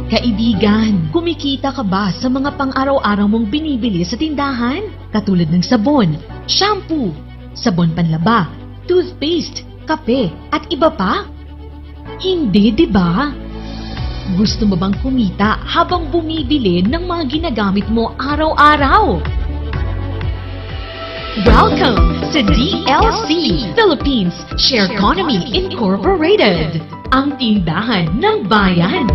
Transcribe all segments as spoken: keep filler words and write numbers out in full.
Kaibigan, kumikita ka ba sa mga pang-araw-araw mong binibili sa tindahan? Katulad ng sabon, shampoo, sabon panlaba, toothpaste, kape, at iba pa? Hindi, di ba? Gusto mo bang kumita habang bumibili ng mga ginagamit mo araw-araw? Welcome sa D L C Philippines Share Economy Incorporated, ang tindahan ng bayan.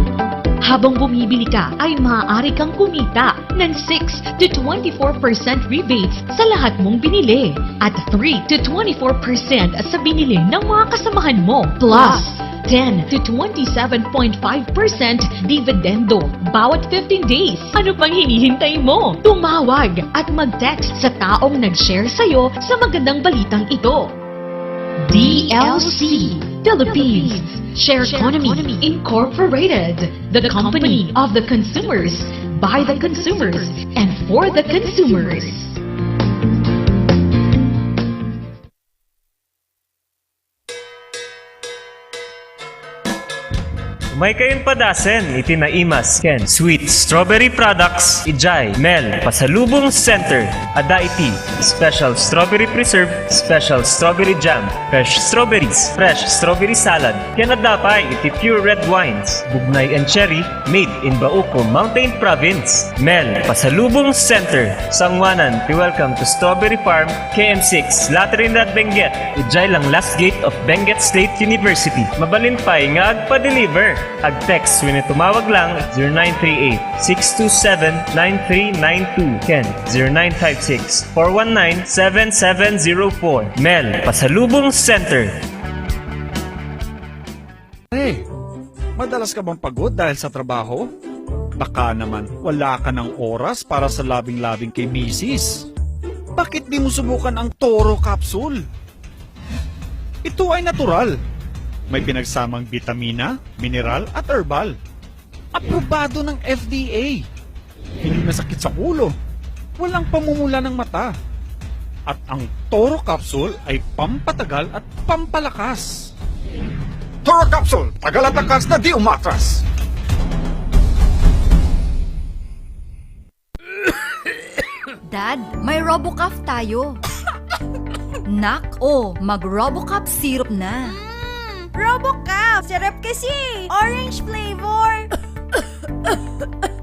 Habang bumibili ka ay maaari kang kumita ng six to twenty-four percent rebates sa lahat mong binili at three to twenty-four percent sa binili ng mga kasamahan mo, plus ten to twenty-seven point five percent dividendo bawat fifteen days. Ano pang hinihintay mo? Tumawag at mag-text sa taong nag-share sa'yo sa magandang balitang ito. D L C Philippines Share Economy Incorporated, the company of the consumers, by the consumers, and for the consumers. Umay kayon padasen iti naimas ken sweet strawberry products idiay Mel Pasalubong Center. Adda iti special strawberry preserve, special strawberry jam, fresh strawberries, fresh strawberry salad, ken adda pay iti pure red wines, bugnay and cherry, made in Bauco, Mountain Province. Mel Pasalubong Center, sanguanan ti Welcome to Strawberry Farm, K M six, La Trinidad, Benguet, idiay lang last gate of Benguet State University. Mabalin pay nga agpa-deliver. Ag-text wenno tumawag lang zero nine three eight, six two seven, nine three nine two ken zero nine five six, four one nine, seven seven zero four. Mel Pasalubong Center. Pare, madalas ka bang pagod dahil sa trabaho? Baka naman wala ka ng oras para sa labing-labing kay misis. Bakit di mo subukan ang Toro Capsule? Ito ay natural. May pinagsamang bitamina, mineral at herbal. Aprobado ng F D A. Hindi masakit sa ulo. Walang pamumula ng mata. At ang Toro Capsule ay pampatagal at pampalakas. Toro Capsule, tagal at lakas na di umatras. Dad, may Robocough tayo. Nak, o, mag-Robocough syrup na. Mm, Robocough! Sarap kasi! Orange flavor!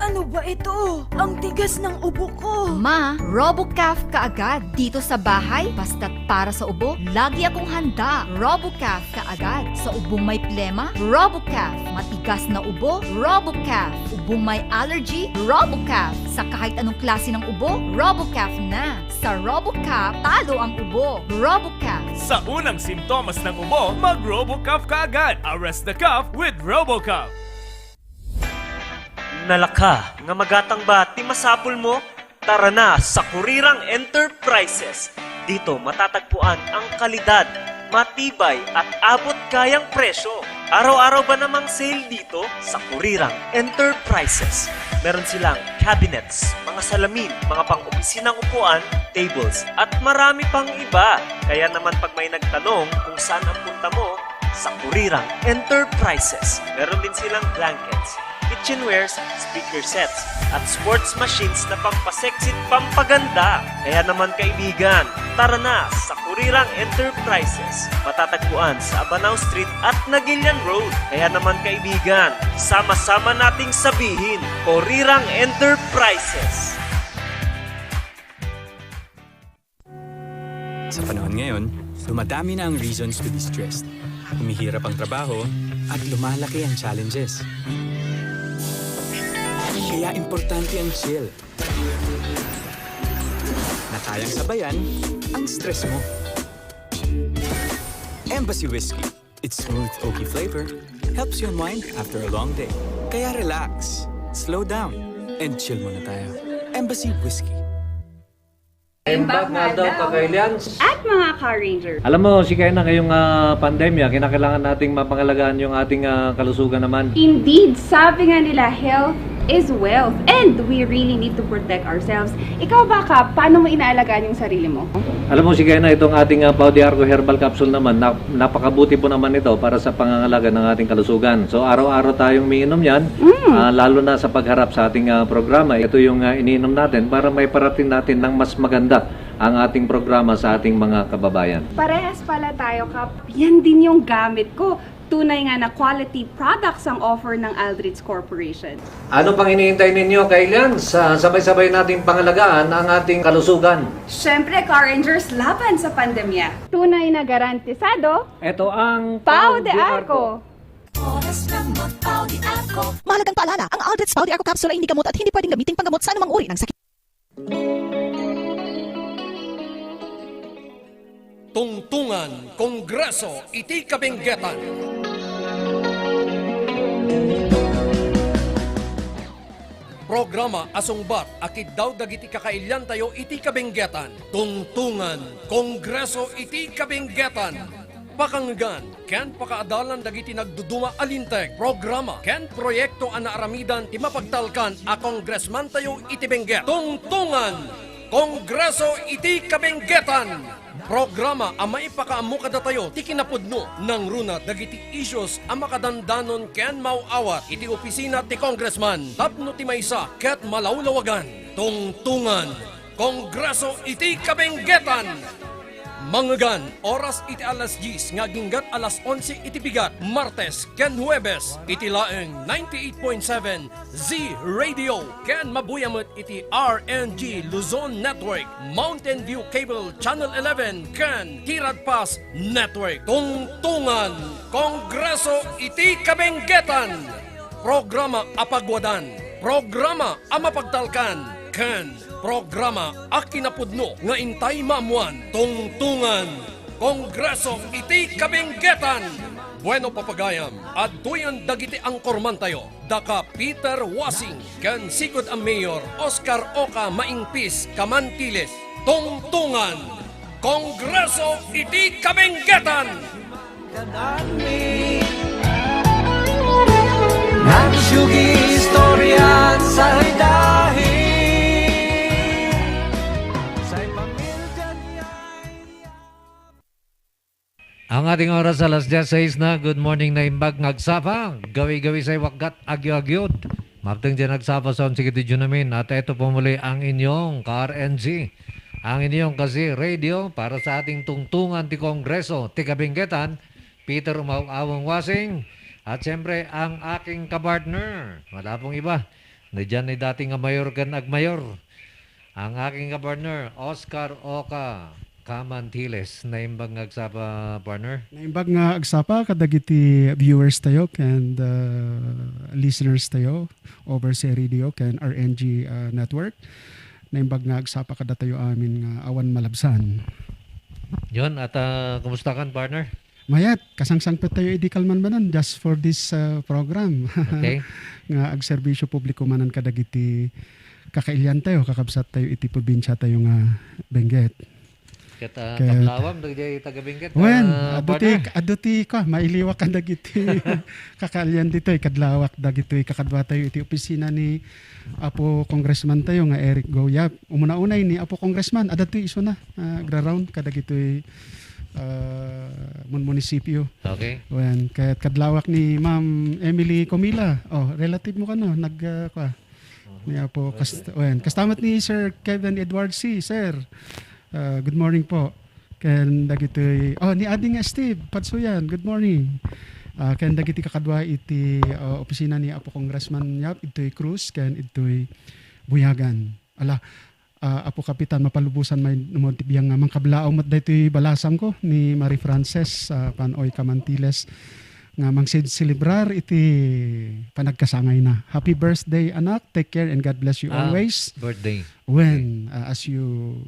Ano ba ito? Ang tigas ng ubo ko! Ma, Robocough ka agad. Dito sa bahay, basta't para sa ubo, lagi akong handa. Robocough ka agad. Sa ubong may plema, Robocough. Matigas na ubo, Robocough. Ubong may allergy, Robocough. Sa kahit anong klase ng ubo, Robocough na. Sa Robocough, talo ang ubo. Robocough. Sa unang simptomas ng ubo, mag-Robocough ka agad. Arrest the cough with Robocough. Nalaka nga magatang ba ti masapul mo? Tara na sa Kurirang Enterprises. Dito matatagpuan ang kalidad, matibay at abot kayang presyo. Araw-araw ba namang sale dito? Sa Kurirang Enterprises, meron silang cabinets, mga salamin, mga pang-opisinang upuan, tables, at marami pang iba. Kaya naman pag may nagtanong kung saan ang punta mo, sa Kurirang Enterprises, meron din silang blankets, kitchenwares, speaker sets, at sports machines na pampasexy at pampaganda. Kaya naman, kaibigan, tara na sa Kurirang Enterprises. Matatagpuan sa Abanao Street at Naguilian Road. Kaya naman, kaibigan, sama-sama nating sabihin, Kurirang Enterprises. Sa panahon ngayon, dumadami na ang reasons to be stressed. Humihirap ang trabaho at lumalaki ang challenges. Kaya importante ang chill na kayang sabayan ang stress mo. Embassy Whiskey. Its smooth oaky flavor helps you unwind after a long day. Kaya relax, slow down, and chill muna tayo. Embassy Whiskey. Embag nga aldaw, Kakailians. At mga Ka-Ranger. Alam mo, si Kena ngayong, ah, pandemya, kinakailangan nating mapangalagaan yung ating, ah, kalusugan naman. Indeed, sabi nga nila, health is wealth. And we really need to protect ourselves. Ikaw ba, Kap, paano mo inaalagaan yung sarili mo? Alam mo, si Kena, itong ating, ah, Pau de Arco Herbal Capsule naman, nap-, napakabuti po naman ito para sa pangangalaga ng ating kalusugan. So, araw-araw tayong umiinom yan, Mm. ah, lalo na sa pagharap sa ating, ah, programa. Ito yung, ah, iniinom natin para maiparating natin ng mas maganda ang ating programa sa ating mga kababayan. Parehas pala tayo, Kap. Yan din yung gamit ko. Tunay nga na quality products ang offer ng Aldrich Corporation. Ano pang hinihintay ninyo, Kailians? Sa sabay-sabay nating pangalagaan ang ating kalusugan. Siyempre, Car Rangers, laban sa pandemya. Tunay na garantisado. Ito ang Pau de Arco. Oras ng mag-Pau de Arco. Mahalagang paalala, ang Aldrich Pau de Arco Capsule ay hindi gamot at hindi pwedeng gamiting panggamot sa anumang uri ng sakit. Tungtungan, Kongreso iti Kabenggetan. Programa a sungbat a kiddaw dagiti kakailiantayo iti kabenggetan. Tungtungan, Kongreso iti Kabenggetan. Pakangegan ken pakaadalan dagiti nagduduma a linteg, programa, ken proyekto a naaramidan ti mapagtalkan a kongresmantayo iti Benguet. Tungtungan, Kongreso iti Kabenggetan. Programa a maipakaammo kadatayo ti kinapudno, nangruna dagiti issues a makadandanon ken maaw-awat iti opisina ti kongresman tapno ti maysa ket malawlawagan. Tungtungan, Kongreso iti Kabenggetan. Mangegan, oras iti alas dies nga aginggat alas onse iti bigat, Martes ken Huwebes, iti laeng ninety-eight point seven Z Radio, ken mabuya met iti R N G Luzon Network, Mountain View Cable Channel eleven, ken Tirad Pass Network. Tungtungan, Kongreso iti Kabenggetan. Programa a pagwadan, programa a mapagtalkan, ken programa a kinapudno nga intay maammuan. Tungtungan, Kongreso iti Kabenggetan. Bueno, papagayam, adtoyen dagiti angkormantayo, daka Peter Wasing ken sigud a Mayor Oscar Oca Maingpis Camantiles. Tungtungan, Kongreso iti Kabenggetan. Nagsugi istorya sa idahi. Say pamilya niya. Ang ating oras alas dieciséis na. Good morning, Naimbag nga Agsapa. Gawi-gawi say wakkat, agyo-agyod. Mabteng diay nagsapa sa onse iti Junamin. At ito po muli ang inyong ka-R N G, ang inyong kasi radio para sa ating tungtungan ti Kongreso ti Kabinggetan, Peter Umaw-awang Wasing, at siyempre ang aking kapartner, wala pong iba, na dyan ni dating nga mayor kan agmayor, ang aking kapartner, Oscar Oca Camantiles. Naimbag nga agsapa, partner. Naimbag nga agsapa kadagiti viewers tayo and, uh, listeners tayo over sa radio ken R N G, uh, network. Naimbag nga agsapa kadatayo amin nga awan malabsan. Yon, at, ah, kumusta kan, partner? Mayat, kasangsangpet tayo idi kalman manen just for this, uh, program. Okay. Nga agserbisyo publiko manen kadagiti kakailian tayo, kakabsat tayo iti probinsya tayo nga Benguet. Ket, ah, Ket kablawam dagiti taga Benguet, Wen, ah, adu ti, partner. Adu ti, kwa, mailiwak ka dagiti kakailian ditoy, kadlawak dagitoy, kakadwa tayo iti opisina ni Apo Congressman tayo nga Eric Goyap. Umuna-unay ni Apo Congressman, adda toy isuna, ah, agra-round kadagitoy, ah, mun-, munisipyo. Okay. Wen, ket kadlawak ni Ma'am Emily Comila. Oh, relative mo kano, nag, ah, kwa, ni Apo, kas-, wen, kasta met ni Sir Kevin Edward C, sir. Ah, good morning po. Ken dagitoy, oh, ni Ading Steve Patsuyan, good morning. Ah, ken dagiti kakadua iti, ah, opisina ni Apo Congressman Yap, idtoy Cruz, ken idtoy Buyagan. Ala, ah, Apo Kapitan, mapalubosan manen ti biang nga mangkablaaw met daytoy balasangko ni Marie Frances, ah, Panoy Camantiles nga mangselebrar iti panagkasangayna. Happy birthday, anak. Take care and God bless you Ah, always. Birthday. When, Okay. ah, as you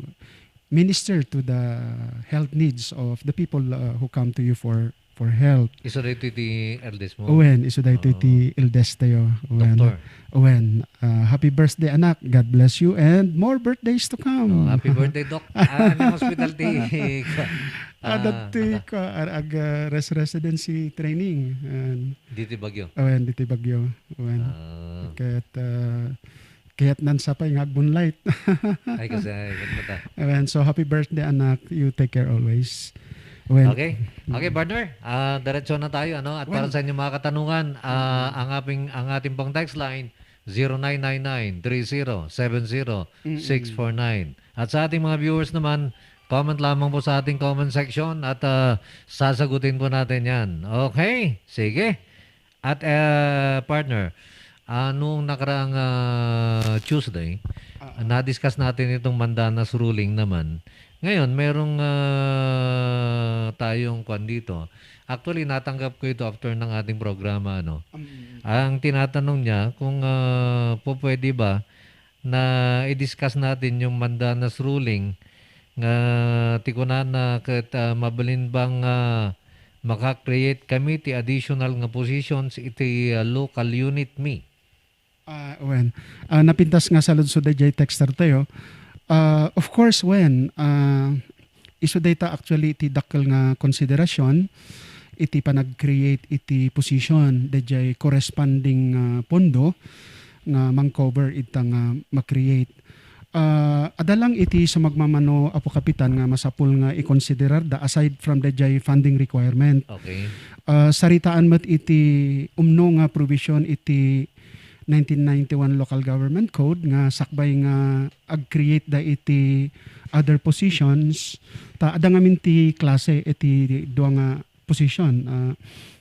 minister to the health needs of the people, uh, who come to you for, for help. Isu daytoy ti eldest mo? Wen, isu daytoy Ah. ti eldest tayo. Wen. Doktor. Wen, uh, happy birthday, anak. God bless you and more birthdays to come. Oh, happy birthday, Doc. Ah, anong hospital ti, ah, Adda ti, ano? Ka, ar-, ag, uh, res-, residency training. And Ditoy Baguio? Wen, ditoy Baguio. Wen. Ah. Ket, ah, kayatnan sa pay nga ag-moonlight. Ay, kasi, ay, ket mata. Ayan, so happy birthday, anak. You take care always. Well, Okay. Okay, partner. Ah, diretso na tayo, ano? At para Well, sa inyong mga katanungan, ah, ang ating, ang ating pang text line, zero nine nine nine three zero seven zero six four nine. At sa ating mga viewers naman, comment lamang po sa ating comment section at, ah, sasagutin po natin 'yan. Okay? Sige. At, ah, partner, ah, noong nakaraang, ah, Tuesday, Ah, ah. na-discuss natin itong Mandanas ruling naman. Ngayon, merong, ah, tayong kwan dito. Actually, natanggap ko ito after ng ating programa, ano. Mm. Ang tinatanong niya kung, ah, pupwede ba na i-discuss natin yung Mandanas ruling nga ti kunana ket, ah, mabalin bang, ah, maka-create kami ti additional nga positions iti, ah, local unit mi? Ah, wen. Ah, napintas nga saludsod dayjay texter tayo. Ah, of course, wen, ah, isu dayta actually iti dakkel nga konsiderasyon iti panag-create iti position dayjay corresponding, ah, pondo nga mang-cover ita nga ma-create. Ah, adda lang iti sumagmamano, Apo Kapitan, nga masapul nga ikonsiderarda aside from dayjay funding requirement. Okay. Ah, saritaan met iti umno nga provision iti nineteen ninety-one Local Government Code nga sakbay nga ag-create da iti other positions, ta adda ngamin ti klase iti dua nga position, ah,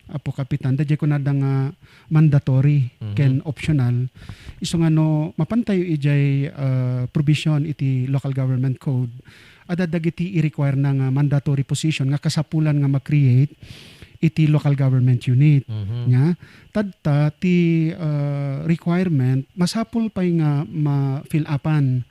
Apo Kapitan. Dayjay kunada nga mandatory Mhm. ken optional. Isu nga no mapantayo ijay, ah, provision iti Local Government Code, adda dagiti i-require na nga mandatory position nga kasapulan nga ma-create iti local government unit. Mhm. Nya, tadta ti, ah, requirement, masapul pay nga ma-fill upan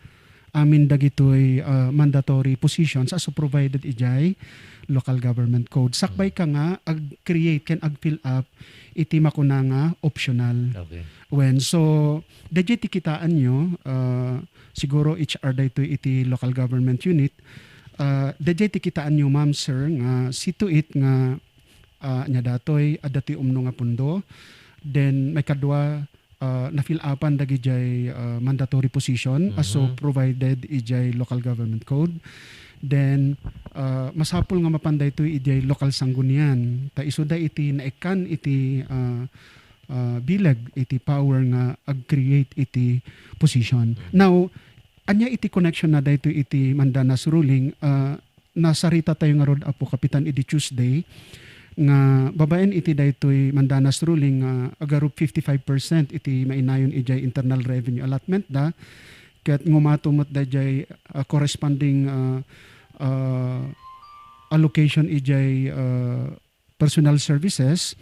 amin dagitoy, ah, mandatory positions as provided ijay local government code. Sakbay ka nga ag-create ken ag-fill up iti makuna nga optional. Okay. Wen, so, dayjay ti kitaanyo, ah, siguro H R daytoy iti local government unit. Ah, dayjay ti kitaanyo, ma'am, sir, nga see to it nga, ah, nia datoy, adda ti umno nga pondo. Then, maikadua, ah, na-fill upan dagijay, ah, mandatory position as so Mhm. provided ijay local government code. Then, ah, masapul nga mapan daytoy ijay local sanggunian. Ta isuda iti naikkan iti, ah, ah, bileg iti power nga ag-create iti position. Mhm. Now, ania iti connection na daytoy iti Mandanas ruling? Ah, nasarita tayo ngarud, Apo Kapitan, idi Tuesday nga babaen iti daytoy Mandanas ruling nga agarup fifty-five percent iti mainayon ijay internal revenue allotment da, ket ngumato met dayjay, ah, corresponding, ah, ah, allocation ijay, ah, personal services,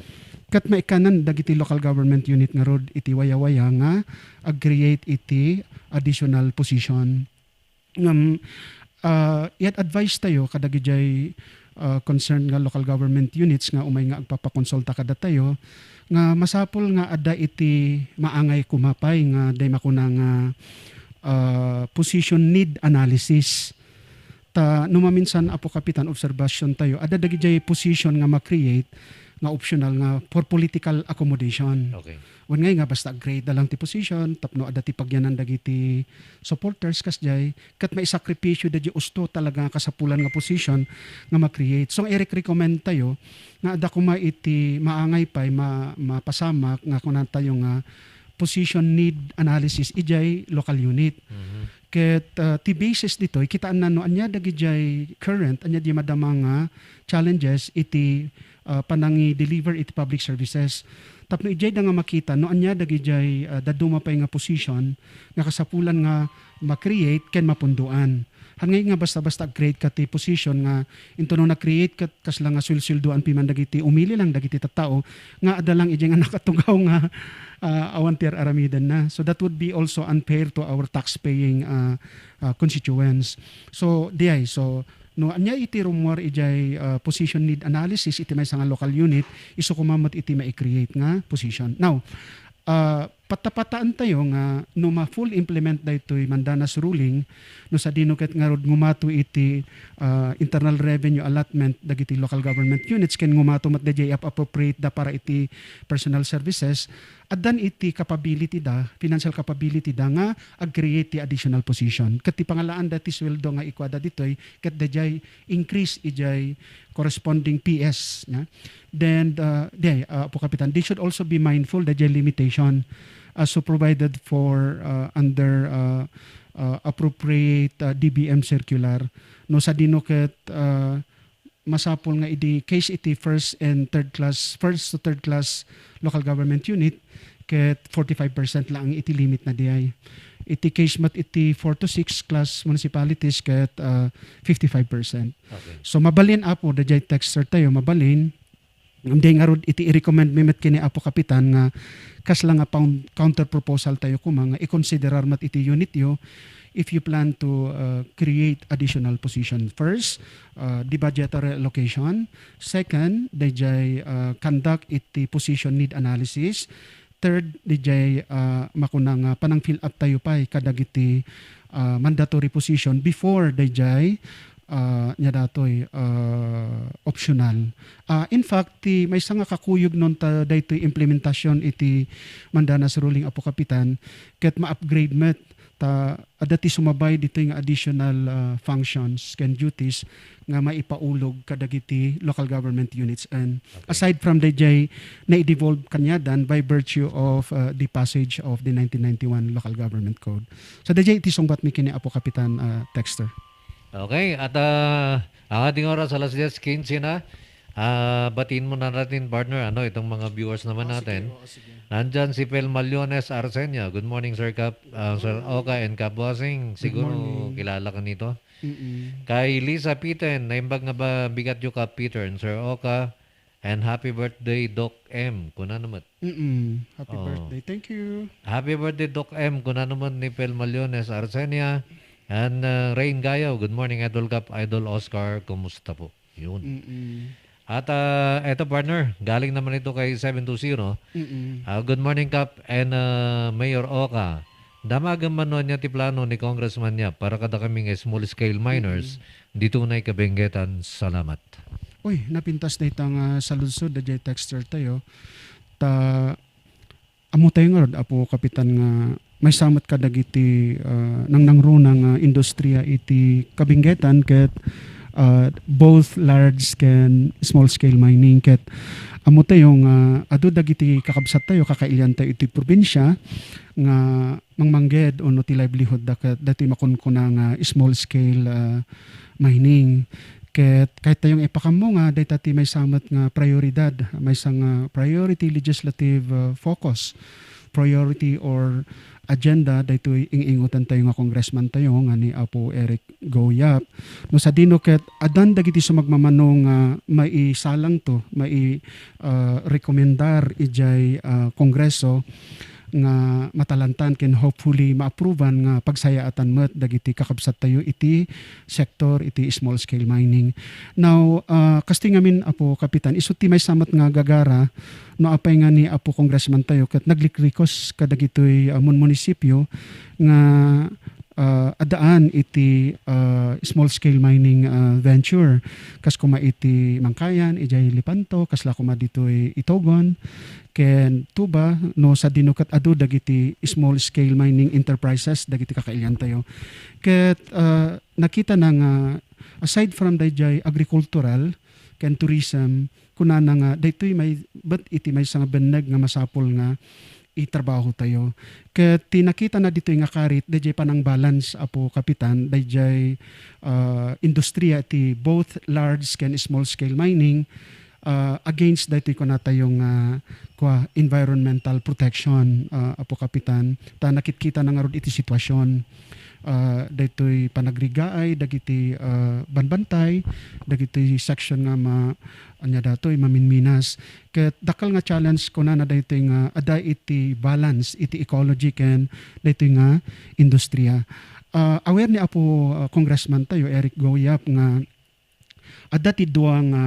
ket maikkanan dagiti local government unit ngarud iti wayawaya nga ag-create iti additional position. Ngem, ah, i-advise tayo kadagijay, ah, concerned nga local government units nga umay nga agpapakonsulta kadatayo nga masapul nga adda iti maangay kumapay nga day makuna nga, ah, position need analysis. Ta no maminsan, Apo Kapitan, observation tayo, adda dagijay position nga ma-create nga optional nga for political accommodation. Okay. Wen ngay nga basta ag-create da lang ti position tapno adda ti pagyanan dagiti supporters kasjay, ket maisakripisyo dayjay usto talaga nga kasapulan nga position nga ma-create. So, irek-recommend tayo nga adda koma iti maangay pay ma-, mapasamak nga kunatayo nga position need analysis ijay local unit. Mhm. Ket, ah, ti basis ditoy, kitaanna no ania dagijay current, ania di madama nga challenges iti, ah, panangi-deliver iti public services. Tapno ijay da nga makita no ania dagijay, ah, dadduma pay nga position nga kasapulan nga ma-create ken mapundoan. Han ngay nga basta-basta ag-create ka ti position nga into no na-create ket kasla nga suelsueldoan piman dagiti umili lang dagiti tattao nga adda lang ijay nga nakatugaw nga, ah, awan ti ar-aramidenna. So that would be also unfair to our tax-paying, ah, ah, constituents. So, diay, so, no, ania iti rummuar ijay, ah, position need analysis iti maysa nga local unit, isu koma met iti mai-create nga position. Now, ah, patapataentayo nga no ma-full implement daytoy Mandanas ruling, no sadino ket ngarud ngumato iti, ah, internal revenue allotment dagiti local government units ken ngumato met daydiay ap-appropriate da para iti personal services, addan iti capability da, financial capability da nga ag-create ti additional position. Ket ti pangalaanda ti sueldo nga ikuada ditoy, ket daydiay increase idiay corresponding P S, nya. Then, uh, di, uh, Apo Kapitan, they should also be mindful daydiay limitation as so provided for, uh, under, uh, uh, appropriate, uh, D B M circular. No, sadino ket, uh, masapul nga idi case iti first and third class, first to third class local government unit, ket forty-five percent laeng iti limit na diay. Iti case met iti four to six class municipalities, ket, ah, fifty-five percent. Okay. So, mabalin, Apo, daydiay texter tayo, mabalin. Ngem diay ngarud iti i-recommend mi met ken ni Apo Kapitan nga kasla nga pound-, counter proposal tayo koma nga ikonsiderar met iti unit yo if you plan to, uh, create additional position. First, uh, the budgetary allocation. Second, daydiay, uh, conduct iti position need analysis. Third, daydiay, uh, makuna nga panang-fill up tayo pay kadagiti, uh, mandatory position before daydiay, uh, nya datoy, uh, optional. Uh, in fact, ti maysa nga kakuyognon ta daytoy implementasyon iti Mandanas ruling, Apo Kapitan, ket ma-upgrade met ta adda ti sumabay ditoy nga additional, ah, functions ken duties nga maipaulog kadagiti local government units and Okay. aside from daydiay na-devolve kaniadan by virtue of, ah, the passage of the nineteen ninety-one Local Government Code. So, daydiay iti sungbat mi ken ni Apo Kapitan, ah, Texter. Okay, at, ah, ang ating oras alas diez quince na. Ah, batiin muna natin, partner, ano, itong mga viewers naman Oh, sige, natin. Oo, sige. Nandyan si Pel Maliones Arsenia. Good morning, Sir Kap, ah, Sir Oka and Kap Bossing. Good Siguro morning. kilala ka nito. Mm-mm. Kay Lisa Piten, naimbag nga ba bigat yu, Kap Peter and Sir Oka? And happy birthday, Doc M. Kuna naman. Mm-mm. Happy Oh. birthday. Thank you. Happy birthday, Doc M. Kuna naman ni Pel Maliones Arsenia. And, uh, Rain Gayo, good morning, Idol Kap, Idol Oscar, kumusta po? Yun. Mm-mm. At, ah, eto, partner, galing naman ito kay seven two zero. Mm-mm. Ah, good morning, Kap and, ah, Mayor Oka. Damagen man no ania ti plano ni Congressman Yap para kadakami nga small scale miners Mm-mm. ditoy Benguetan. Salamat. Uy, napintas dayta nga saludsod daydiay texter tayo. Ta Ammo tayo ngarud, Apo Kapitan, nga maysa met kadagiti, ah, nangnangruna nga industriya iti Benguetan ket, ah, both large ken small scale mining ket ammo tayo nga adu dagiti kakabsat tayo, kakailian tayo iti probinsia nga mangmangged wenno ti livelihood da ket datoy makunkuna nga small scale, ah, mining. Ket kayat tayo nga ipakammo nga dayta ti maysa met nga prioridad, maysa nga priority legislative, uh, focus, priority or agenda daytoy ing-ingutan tayo nga congressman tayo nga ni Apo Eric Go Yap. No sadino ket addan dagiti sumagmamano nga maisalangto, mai, uh, rekomendar idiay, uh, Kongreso nga matalantan ken hopefully ma-approvean nga pagsayaatan met dagiti kakabsat tayo iti sektor iti small scale mining. Now, ah, kastoy ngamin, Apo Kapitan, isu ti maysa met nga gagara no apay nga ni Apo Congressman tayo ket naglikrikos kadagitoy, ah, mun-, munisipyo nga, ah, addaan iti, ah, small scale mining, ah, venture. Kas koma iti Mangkayan, idiay Lepanto, kasla koma ditoy Itogon, ken Tuba, no sadino ket adu dagiti small scale mining enterprises dagiti kakailian tayo. Ket, ah, nakita na nga aside from daydiay agricultural ken tourism, kunana nga daytoy may, bet iti maysa nga benneg nga masapul nga itrabaho tayo. Ket ti nakita na ditoy nga karit, daydiay panang balance, Apo Kapitan, daydiay, ah, industriya ti both large ken small scale mining, ah, against daytoy kunatayo nga, kua, environmental protection, ah, Apo Kapitan. Ta nakitkita na ngarud iti sitwasyon, ah, daytoy panagrigaay dagiti, ah, banbantay, dagiti section nga ma-, ania datoy, maminminas. Ket dakkel nga challenge kunana daytoy nga adda iti balance iti ecology ken daytoy nga industriya. Ah, aware ni Apo, ah, Congressman tayo, Eric Go Yap, nga adda ti dua nga,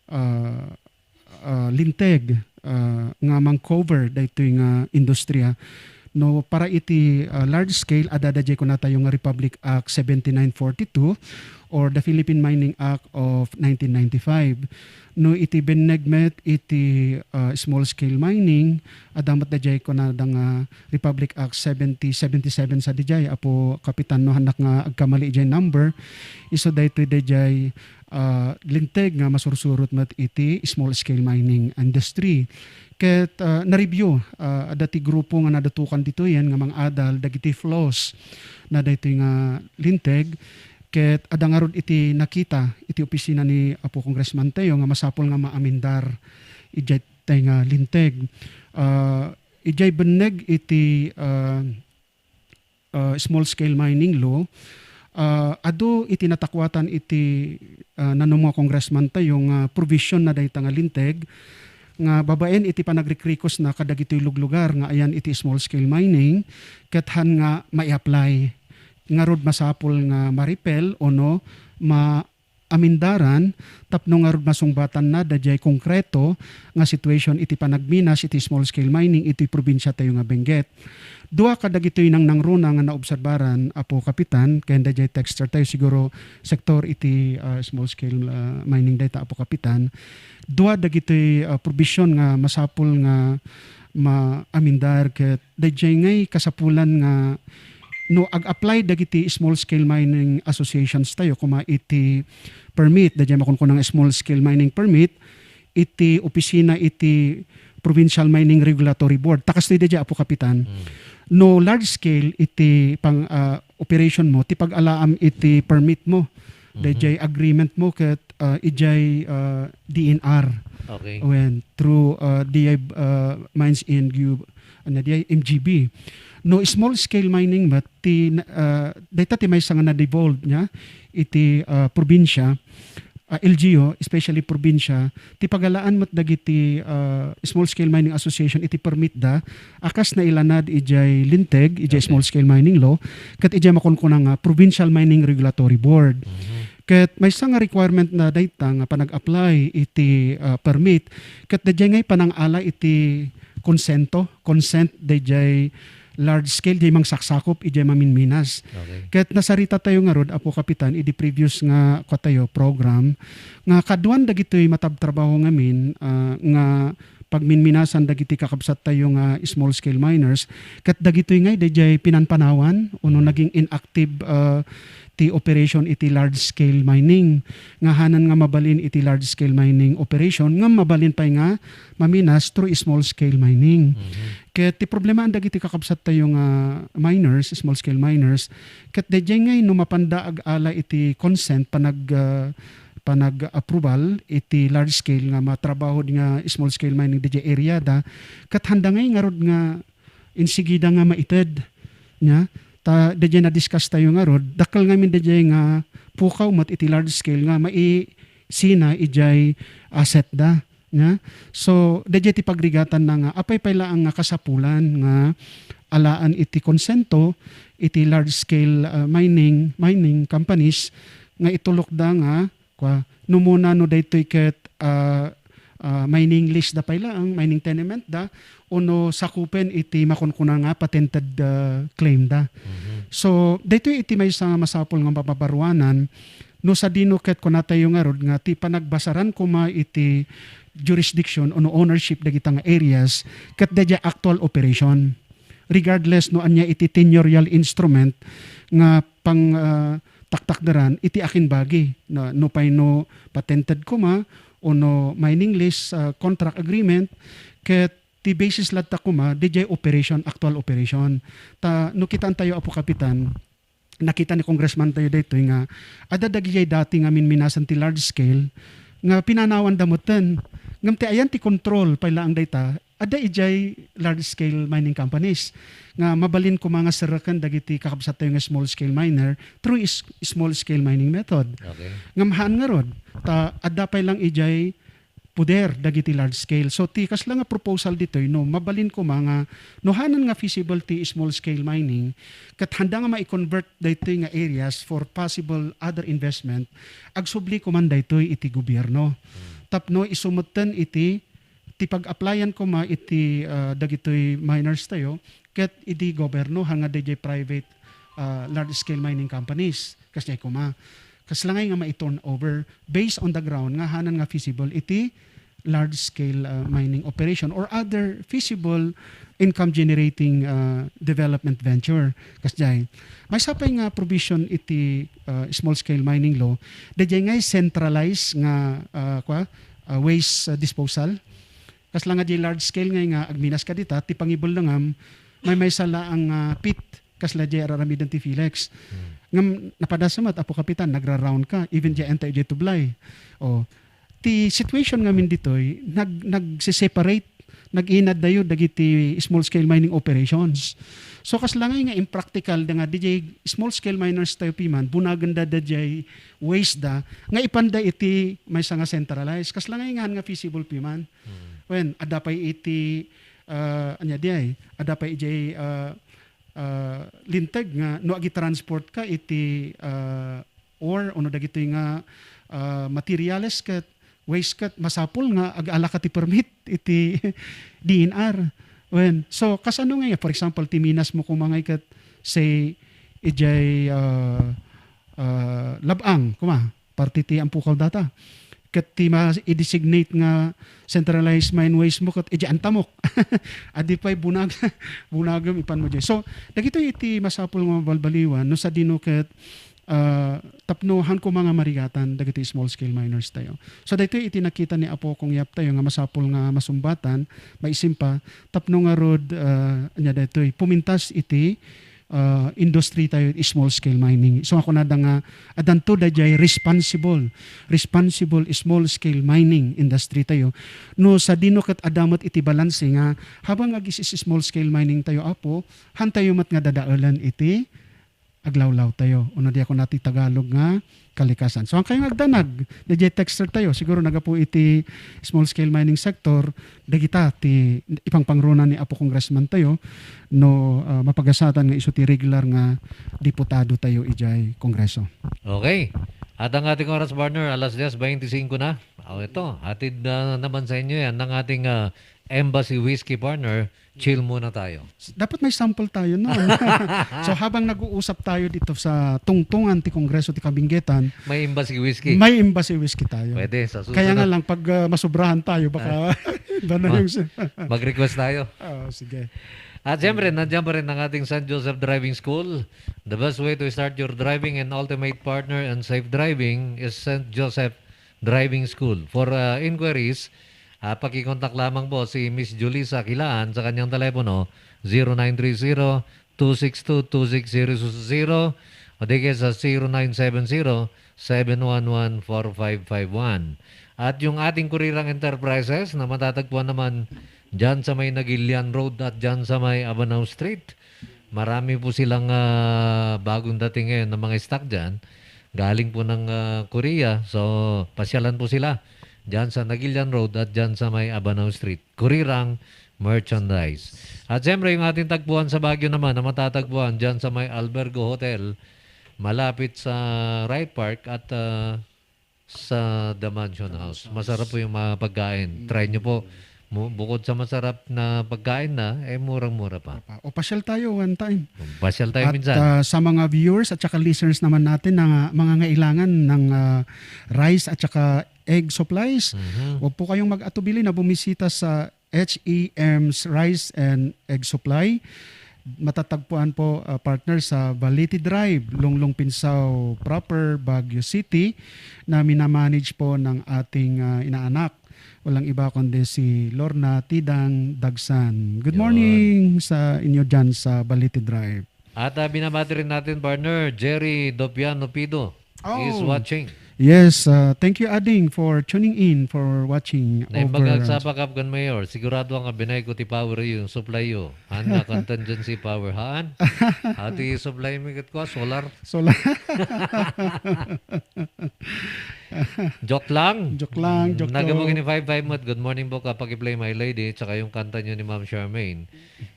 ah, ah, linteg, ah, nga mang-cover daytoy nga industriya. No, para iti, ah, large scale, adda daydiay kunatayo nga Republic Act seventy-nine forty-two or the Philippine Mining Act of nineteen ninety-five. No, iti benneg met iti, ah, small scale mining, adda met daydiay kunada nga Republic Act seventy seventy-seven sadiay, Apo Kapitan, no, hannak nga agkamali idiay number. Isu daytoy daydiay, ah, linteg nga masursurot met iti small scale mining industry. Ket, ah, na-review, ah, adda ti grupo nga nadatukan ditoyen nga mang-adal dagiti flaws na daytoy nga linteg. Ket adda ngarud iti nakita iti opisina ni Apo Congressman tayo nga masapul nga maamendar idiay tay nga linteg. Ah, idiay benneg iti, ah, ah, small scale mining law, ah, adu iti natakuatan iti, ah, nanom nga congressman tayo nga provision na dayta nga linteg nga babaen iti panagrikrikosna kadagitoy luglugar nga ayan iti small scale mining ket han nga mai-apply. Ngarud, masapul nga ma-repeal ono ma-, amendaran tapno ngarud masungbatanna daydiay konkreto nga situation iti panagminas iti small scale mining iti probinsia tayo nga Benguet. Dua kadagitoy nangnangruna nga naobserbaran, Apo Kapitan, ken daydiay texter tayo, siguro sektor iti, ah, small scale, ah, mining dayta, Apo Kapitan. Dua dagitoy, ah, provision nga masapul nga ma-amendar ket daydiay ngay kasapulan nga no ag-apply dagiti small scale mining associations tayo koma iti permit, daydiay makunkuna nga small scale mining permit, iti opisina iti Provincial Mining Regulatory Board. Ta kastoy daydiay, Apo Kapitan. Mm. No large scale iti pang, ah, operation mo, ti pag-alaam iti permit mo, Mhm. daydiay agreement mo ket, ah, idiay, ah, D N R. Okay. Wen, through, ah, D I, ah, Mines and Gu-, ano, D I M G B. No small scale mining met ti, ah, dayta ti maysa nga na-devolve nia iti, ah, probinsya, ah, L G U, especially probinsya, ti pagalaan met dagiti, ah, small scale mining association iti permit da, a kas nailanad idiay linteg, idiay Okay. small scale mining law, ket idiay makunkuna nga Provincial Mining Regulatory Board. Mhm. Ket maysa nga requirement na dayta nga panag-apply iti, ah, permit, ket daydiay ngay panangala iti konsento, consent daydiay large scale, diay mangsaksakup idiay maminminas. Okay. Ket nasarita tayo ngarud, Apo Kapitan, idi previous nga kua tayo program, nga kaduan dagitoy matabtrabaho ngamin, ah, nga pagminminasan dagiti kakabsat tayo nga small scale miners, ket dagitoy ngay daydiay pinanpanawan, ono Mm. naging inactive, ah, ti operation iti large scale mining. Nga hanan nga mabalin iti large scale mining operation, nga mabalin pay nga maminas through small scale mining. Mhm. Ket ti problemaan dagiti kakabsat tayo nga miners, small scale miners, ket daydiay ngay no mapanda ag-ala iti consent, panag-, ah, panag-approval iti large scale nga matrabaho nga small scale mining daydiay area da, ket handa ngay ngarud nga insigida nga maited, nia? Ta daydiay na-discuss tayo ngarud, dakkel ngamin daydiay nga pukaw met iti large scale nga maisina idiay asset da, nia? So, daydiay ti pagrigatanna nga apay pay laeng nga kasapulan nga alaan iti konsento iti large scale, ah, mining, mining companies nga itulokda nga kua, no muna no daytoy ket, ah, ah, mining lease da pay laeng, mining tenement da, ono sakupen iti makunkuna nga patented, ah, claim da. Mhm. So, daytoy iti maysa nga masapul nga mababaruanan, no sadino ket kunatayo ngarud nga ti panagbasaran koma iti jurisdiction ono ownership dagita nga areas ket daydiay actual operation. Regardless no ania iti tenurial instrument nga pang, ah, taktakderan iti akinbagi, na, no pay no patented koma, o no mining lease, ah, contract agreement, ket ti basis latta koma, daydiay operation, actual operation. Ta, no kitaentayo, Apo Kapitan, nakita ni Congressman tayo daytoy nga adda dagidiay dati nga minminasan ti large scale nga pinanawanda metten. Ngem ti ayan ti control pay laeng dayta, adda idiay large scale mining companies nga mabalin koma nga serreken dagiti kakabsat tayo nga small scale miner through is-, small scale mining method. Okay. Ngem haan ngarud, ta adda pay lang idiay poder dagiti large scale. So, ti kasla nga proposal ditoy, no, mabalin koma nga, no, hanan nga feasible ti small scale mining, ket handa nga mai-convert daytoy nga areas for possible other investment, agsubli koman daytoy iti gobierno. Hmm. Tapno isu metten iti ti pag-applyan koma iti, ah, dagitoy miners tayo, ket idi gobyerno, haan nga daydiay private, ah, large scale mining companies. Kasdiay koma. Kasla ngay nga mai-turn over based on the ground nga hanan nga feasible iti large scale, ah, mining operation or other feasible income generating, ah, development venture. Kasdiay. Maysa pay nga provision iti, ah, small scale mining law, daydiay ngay centralized nga, ah, kwa, ah, waste, ah, disposal. Kasla nga di large scale ngay nga agminas ka dita, ti pangibuldengam, maymaysa laeng nga pit, kasla di ar-aramiden ti Filex. Hmm. Ngem napadasem met, Apo Kapitan, nagra-round ka, even di enta idiay tublay. O, ti situation ngamin ditoy, nag-, nagse-separate, nag-inaddayo dagiti small scale mining operations. So, kasla ngay nga impractical da nga, di jay small scale miners tayo piman, bunagenda da jay waste da, nga ipanda iti maysa nga centralized. Kasla ngay nga, nga feasible piman. Hmm. Wen, adda pay iti, ah, ania di ay, adda pay ijay, ah, ah, linteg nga no agitransport ka iti, ah, ore ono dagitoy nga, ah, materials ket waste ket masapul nga ag-ala ka ti permit iti D N R. Wen, so, kasano nga, for example, ti minas mo koma ngay ket say ijay, ah, ah, Lab-ang, koma, parte ti Ampukaw data. Ket ti ma-, i-designate nga centralized mine waste mo ket idiay Antamok. Adi pay bunag-, bunagem ipan mo diay. So, dagitoy iti masapul nga mabalbaliwan no sadino ket, ah, tapno haan koma nga marigatan dagiti small scale miners tayo. So, daytoy iti nakita ni Apo Kong Yap tayo nga masapul nga masumbatan, maisim pa, tapno ngarud, ah, ania daytoy, pumintas iti ah, industry tayo, small scale mining. So, ako nada nga, adanto dayjay responsible, responsible small scale mining industry tayo. No sadino ket adda met iti balanse nga, habang agis-, small scale mining tayo, Apo, haan tayo met nga dadaelen iti aglawlaw tayo. Uno di ako nati Tagalog nga, kalikasan. So, haan kayo nga agdanag, dayjay texter tayo, siguro nagapu iti small scale mining sector, dagita ti ipangpangruna ni Apo Congressman tayo, no, ah, mapagasatan nga isu ti regular nga diputado tayo idiay Kongreso. Okay. At ang ating oras, partner, alas diez beintisinko na. O, ito, hatid na naman sa inyo yan ng ating, ah, Embassy Whiskey, partner. Chill muna tayo. Dapat may sample tayo, no? So, habang nag-uusap tayo dito sa tungtungan ti Kongreso ti Kabinggetan, may Embassy Whiskey. May Embassy Whiskey tayo. Pwede, sa susunod. Kaya nga lang, pag, ah, masubrahan tayo, baka iba na yung si- Mag-request tayo. Oo, sige. At siyempre, nandiyan pa rin ang ating Saint Joseph Driving School. The best way to start your driving and ultimate partner in safe driving is Saint Joseph Driving School. For, uh, inquiries, ah, pakikontak lamang po si Miss Julissa Kilaan sa kanyang telepono, zero nine three zero, two six two, two six zero zero, o di kaya sa zero nine seven zero, seven one one, four five five one. At yung ating Kurirang Enterprises na matatagpuan naman dyan sa may Nagilian Road at dyan sa may Abanao Street, marami po silang, ah, bagong dating ngayon na mga stock dyan. Galing po ng, ah, Korea. So, pasyalan po sila dyan sa Nagilian Road at dyan sa may Abanao Street. Kurirang Merchandise. At siyempre, yung ating tagpuan sa Baguio naman na matatagpuan dyan sa may Albergo Hotel, malapit sa Wright Park at, ah, sa The Mansion House. Masarap po yung mga pagkain. Try nyo po. Mu-, bukod sa masarap na pagkain na, eh, murang-mura pa. Pa-, o, pasyal tayo one time. Pasyal tayo At, minsan. Ah, sa mga viewers at saka listeners naman natin na mga ngailangan ng, ah, rice at saka egg supplies, Mhm. huwag po kayong mag-atubili na bumisita sa H E M's Rice and Egg Supply. Matatagpuan po, ah, partner, sa Valete Drive, Lunglung Pinzao proper, Baguio City, na minamanage po ng ating, ah, inaanak. Walang iba kundi si Lorna Tidang Dagsan. Good Yun. morning sa inyo dyan sa Valete Drive. At, ah, binabati rin natin, partner, Jerry Dopiano Pido is Oh. watching. Yes, uh, thank you, Ading, for tuning in, for watching Naimbag over. Ang sapakap kan Mayor, sigurado ang abinay ko ti power yung supply yo. Haan nga contingency power, haan? Ati supply mi ket kwa, solar. Solar. Joke lang. Joke lang, Mm, joke nagabog lang. Ini five five mo. Good morning po, kapag-play, my lady, tsaka yung kanta nyo ni Ma'am Charmaine.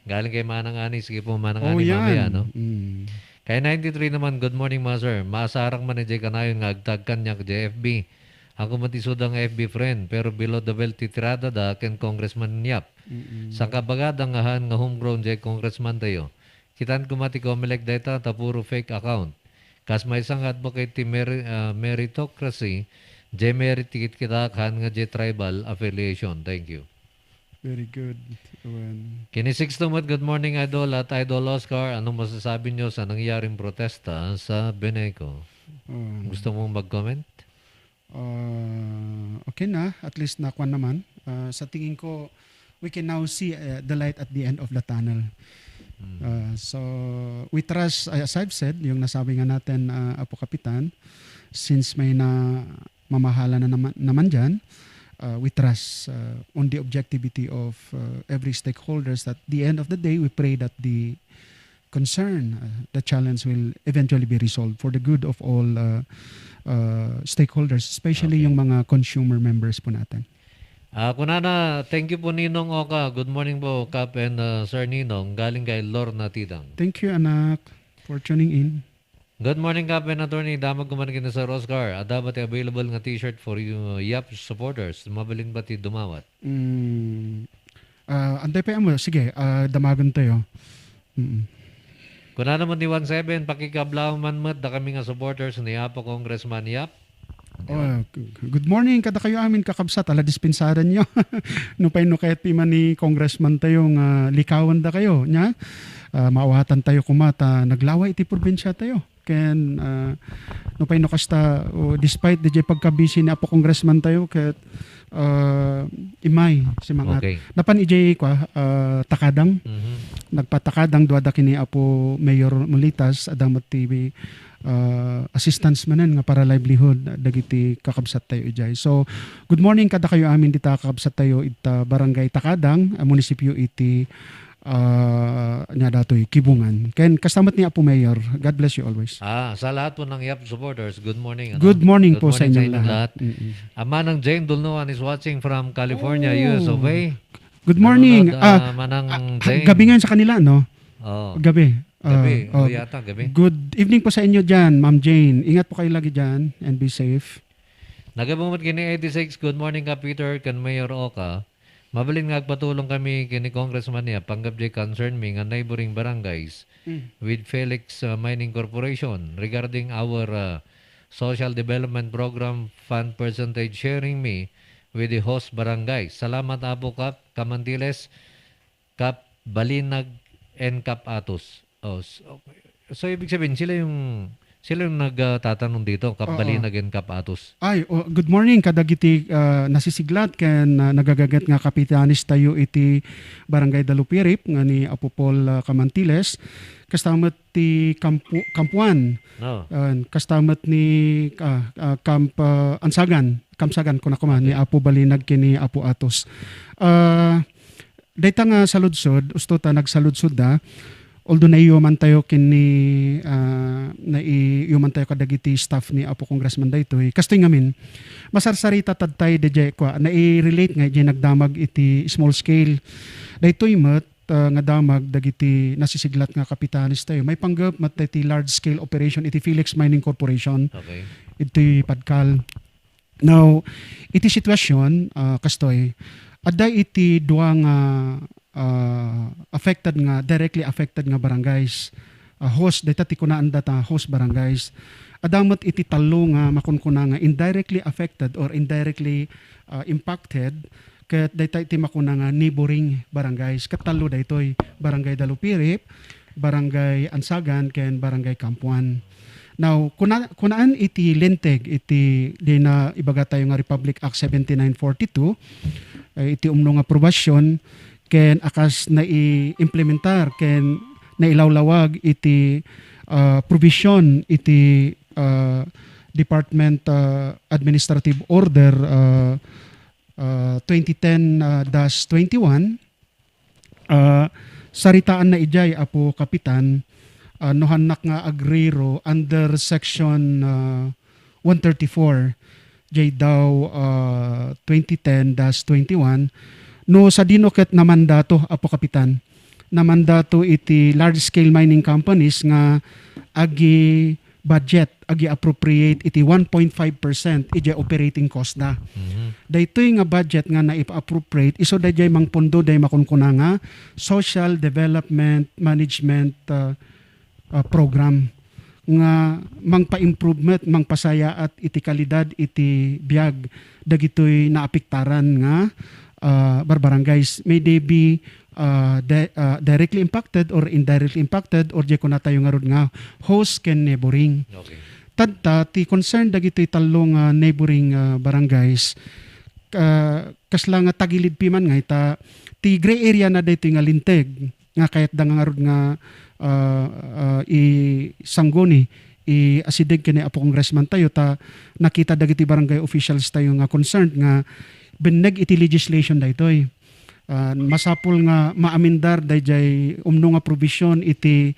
Galing kay Manang Ani. Sige po, Manang Oh, Ani, yan. mamaya, no? Mm. Kay ninety-three naman, "Good morning, Master. Masarak man ijay kanayon nga agtagkan niya J F B. Ako met isuda nga F B friend, pero below the belt ti tiradada ken Congressman Yap. Mm-mm. Sangkabagada nga haan nga homegrown jay congressman tayo. Kitan koma ti Comelec dayta ta puro fake account. Kas maysa nga advocate ti meri-, ah, meritocracy, jay merit ti kitkitak haan nga jay tribal affiliation. Thank you. Very good, Owen. Kini sixto met, good morning, Idol at Idol Oscar. Anong masasabi niyo sa nangyaring protesta sa Beneco? Um, Gusto mong mag-comment? Ah, okay na, at least nakuan naman. Ah, sa tingin ko, we can now see, uh, the light at the end of the tunnel. Mm. Ah, so, we trust, as I've said, yung nasabi nga natin, ah, Apo Kapitan, since may na mamahala na naman, naman dyan, uh, we trust, uh, on the objectivity of, uh, every stakeholders. At the end of the day, we pray that the concern, uh, the challenge will eventually be resolved for the good of all, uh, uh, stakeholders, especially Okay. yung mga consumer members po natin. Ah, kunana, thank you po, Ninong Oka. Good morning po, Kap and, uh, Sir Ninong. Galing kay Lorna Tidang. Thank you, anak, for tuning in. Good morning, Kap and Attorney. Damag ko man kini Sir Oscar. Adda ba ti available nga t-shirt for you, uh, Yap supporters? Mabalin ba ti dumawat? Mm. Ah, anday pa mo. Sige, ah, damagan tayo. Mm. Kunana man ni one seven, pakikablaw man met da kami nga supporters ni Apo Congressman Yap. Oh, g-, good morning kada kayo amin, kakabsat, ala dispensaran nyo. No pay no kayat pi man ni Congressman tayo nga likawan da kayo, nya? Ah, maawatan tayo kuma ta naglawa iti probinsya tayo. Ken, ah, no pay no kasta, oh, despite di jay pagkabisi ni Apo Congressman tayo, ket, ah, imay, si mangat. Okay. Napan ijay, kwa, ah, Takadang. Mhm. Nagpatakadang, duada kini Apo Mayor Mulitas, adda met ti, ah, assistance manen nga para livelihood dagiti kakabsat tayo ijay. So, good morning kada kayo amin dita kakabsat tayo ita Barangay Takadang, ah, munisipyo iti ah, nia datoy, Kibungan. Ken kasta met ni Apo Mayor. God bless you always. Ah, sa lahat po ng Yap supporters, good morning, ano? Good morning Good po sa morning sa inyong inyong lahat. lahat. Mm-mm. Ah, Manang Jane Dulnuan is watching from California, Oh. U S of A. Good morning. Nanonood, Ah, ah, Manang ah, Jane. Gabi ngayon sa kanila, no? Oh. Gabi. Gabi. Ah, Oh, oh. yata, gabi. Good evening po sa inyo dyan, Ma'am Jane. Ingat po kayo lagi dyan and be safe. Nagabungot kini eighty-six, good morning ka, Peter, kan Mayor Oka. Mabalin nga agpatulong kami kini Congressman niya, panggap jay concern mi nga neighboring barangays Mm. with Felix, uh, Mining Corporation regarding our, uh, social development program fund percentage sharing mi with the host barangay. Salamat, Apo Kap, Kamantiles, Kap Balinag, and Kap Atos. Oh, s-, okay. So, ibig sabihin, sila yung, sila yung nagtatanong dito, Kap Oo. Balinag and Kap Atos. Ay, oh, good morning kadagiti, ah, nasisiglat ken, ah, nagagaget nga kapitanes tayo iti Barangay Dalupirip nga ni Apo Paul, ah, Kamantiles. Kasta met ti Kampu-, Kampuan. No. Ah, kasta met ni, ah, ah, Camp, ah, Ansagan, Kamsagan, kuna kuma, ni Okay. Apo Balinag ken ni Apo Atos. Ah, dayta nga saludsod, usto ta nagsaludsod da, although naiyoman tayo ken ni, ah, naiyoman tayo kadagiti staff ni Apo Congressman daytoy. Kastoy ngamin, masarsarita tad tay dayjay kua, nai-relate nga dayjay nagdamag iti small scale. Daytoy met, ah, nga damag dagiti nasisiglat nga kapitanes tayo. Maipanggep met daytoy large scale operation iti Felix Mining Corporation. Okay. Iti Padcal. Now, iti sitwasyon, ah, kastoy, adda iti dua nga, ah, affected nga, directly affected nga barangays. Ah, host, dayta ti kunaanda ta, host barangays. Adda met iti tallo nga makunkuna nga indirectly affected or indirectly, ah, impacted, ket dayta iti makuna nga neighboring barangays. Ket tallo daytoy, Barangay Dalupirip, Barangay Ansagan, ken Barangay Campuan. Now, kuna-, kunaan iti linteg iti dina ibaga tayo nga Republic Act seventy-nine forty-two, eh, iti umno nga aprobasyon, ken a kas naiimplementar ken nailawlawag iti, ah, provision iti, ah, Department, ah, Administrative Order, ah, ah, twenty ten, ah, dash twenty-one, ah, saritaanna idiay, Apo Kapitan, ah, no hannak nga agrero under section, ah, one thirty-four, jay daw, ah, twenty ten dash twenty-one, no sadino ket namandato, Apo Kapitan, namandato iti large scale mining companies nga agi-, budget agi appropriate iti one point five percent iti operating cost da. Mhm. Daytoy nga budget nga naipa-appropriate, isu dayjay mangpondo day makunkuna nga Social Development Management, ah, ah, Program nga mangpa-improvement, mangpasayaat iti kalidad iti biag dagitoy naapektaran nga, ah, barbarangays. May they be, ah, di-, ah, directly impacted or indirectly impacted or di kunatayo ngarud nga host ken neighboring. Okay. Tadta, ti concern dagitoy tallo nga neighboring, ah, barangays, ah, kasla nga tagilid piman nga ita, ti gray area na daytoy nga linteg nga kayatda nga ngarud nga, ah, ah, isangguni, iasideg ken ni Apo Congressman tayo, ta nakita dagiti barangay officials tayo nga concerned nga binneg iti legislation daytoy. Ah, masapul nga maamendar dayjay umno nga provision iti,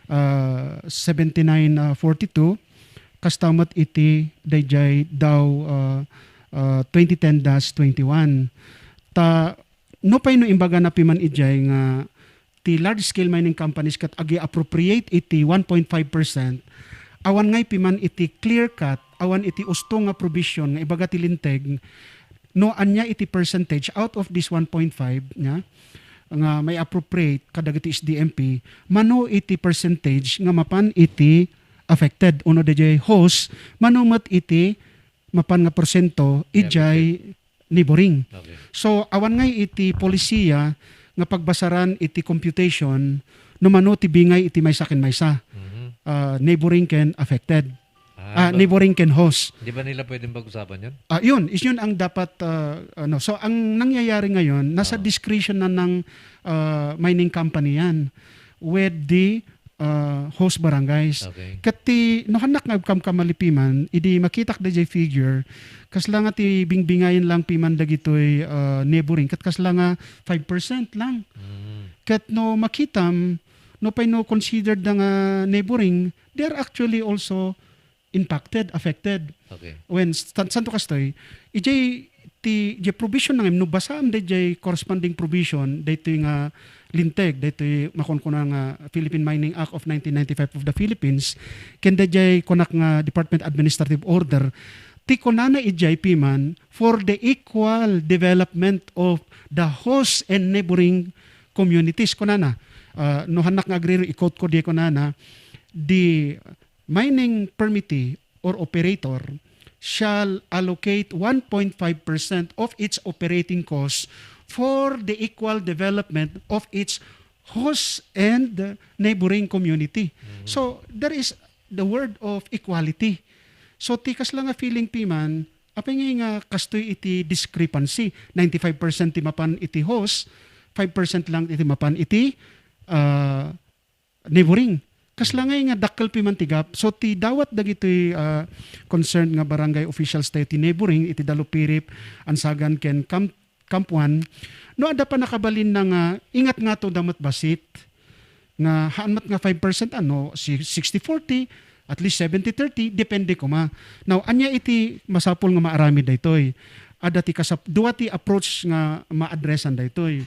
ah, seventy-nine forty-two, kasta met iti dayjay daw, ah, ah, twenty ten dash twenty-one. Ta, nupay no imbagana piman idiay nga ti large scale mining companies ket agi-appropriate iti one point five percent, awan ngay piman iti clear cut, awan iti usto nga provision nga ibaga ti linteg, no ania iti percentage out of this one point five nia, nga may-appropriate kadagiti S D M P, mano iti percentage nga mapan iti affected, uno dayjay host, mano met iti mapan nga porsyento, may affected, idiay neighboring. Okay. So, awan ngay iti polisiya nga pagbasaran iti computation no mano ti bingay iti maysa ken maysa, mhm, ah, neighboring ken affected. Ah, ah, ba-, neighboring ken host. Di ba nila pwedeng pag-usapan yun? Ah, yun. Is yun ang dapat, ah, ano. So, ang nangyayari ngayon, nasa, ah, discretion na ng, ah, mining company yan with the, ah, host barangays. Okay. Ket ti, no, hannak nga agkamkamali piman, idi makitak dayjay figure, kasla nga ti bingbingayen lang piman dagitoy, ah, neighboring, ket kasla nga five percent lang. Mm. Ket no makitam, no pay no considered da nga neighboring, they are actually also impacted, affected. Okay. When, san-, santo kastoy, ijay ti, ijay provision na ngayon, no basaam dayjay corresponding provision, daytoy nga linteg, daytoy makunkuna nga Philippine Mining Act of nineteen ninety-five of the Philippines, ken dayjay kunak nga Department Administrative Order, ti kunana ijay piman, "For the equal development of the host and neighboring communities," kunana. Ah, no hannak nga agrero, i-quote ko di kunana, "The mining permittee or operator shall allocate one point five percent of its operating costs for the equal development of its host and neighboring community." Mhm. So, there is the word of equality. So, ti kasla nga feeling piman, apay nga, nga kastoy iti discrepancy? Ninety-five percent ti mapan iti host, five percent lang iti mapan iti, ah, neighboring. Kasla ngay nga dakkel piman ti gap. So, ti dawat dagitoy, ah, concerned nga barangay officials tayo ti neighboring, iti Dalupirip, Ansagan, ken Camp, Camp Juan, no adda pannakabalinna nga ingat nga to da met bassit, nga haan met nga five percent, ano, si-, sixty forty, at least seventy thirty, depende koma. Now, ania iti masapul nga maaramid daytoy? Adda ti kasap-, dua ti approach nga ma-addressan daytoy.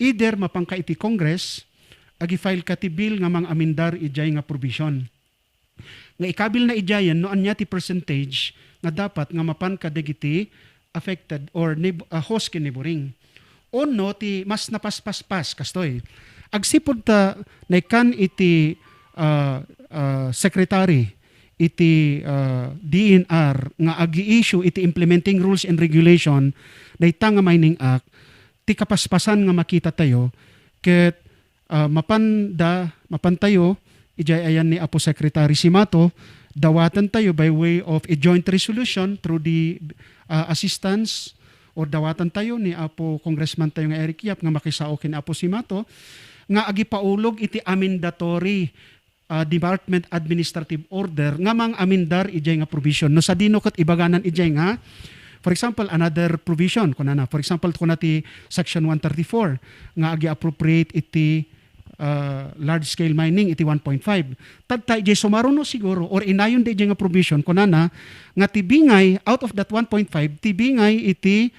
Either mapanka iti Congress, agi-file ka ti bill nga mang-amendar idiay nga provision. Nga ikabilna idiayen no ania ti percentage nga dapat nga mapan kadagiti affected or neighb-, ah, host ken neighboring. Ono ti mas napaspaspas, kastoy. Agsipud ta naikkan iti, ah, ah, secretary iti, ah, D E N R nga agi-issue iti implementing rules and regulation dayta nga Mining Act, ti kapaspasan nga makita tayo ket, ah, mapan da, mapan tayo, idiay ayan ni Apo Secretary Simato, dawaten tayo by way of a joint resolution through the, ah, assistance or dawaten tayo ni Apo Congressman tayo nga Eric Yap nga makisao ken Apo Simato nga agipaulog iti amendatory, ah, department administrative order nga mang-amendar idiay nga provision. No sadino ket ibaganan idiay nga, for example, another provision, kunana, for example, kuna ti Section one thirty-four nga agi-appropriate iti, ah, large scale mining iti one point five. Tadta idiay sumaruno siguro or inayon da idiay nga provision, kunana, nga ti bingay, out of that one point five, ti bingay iti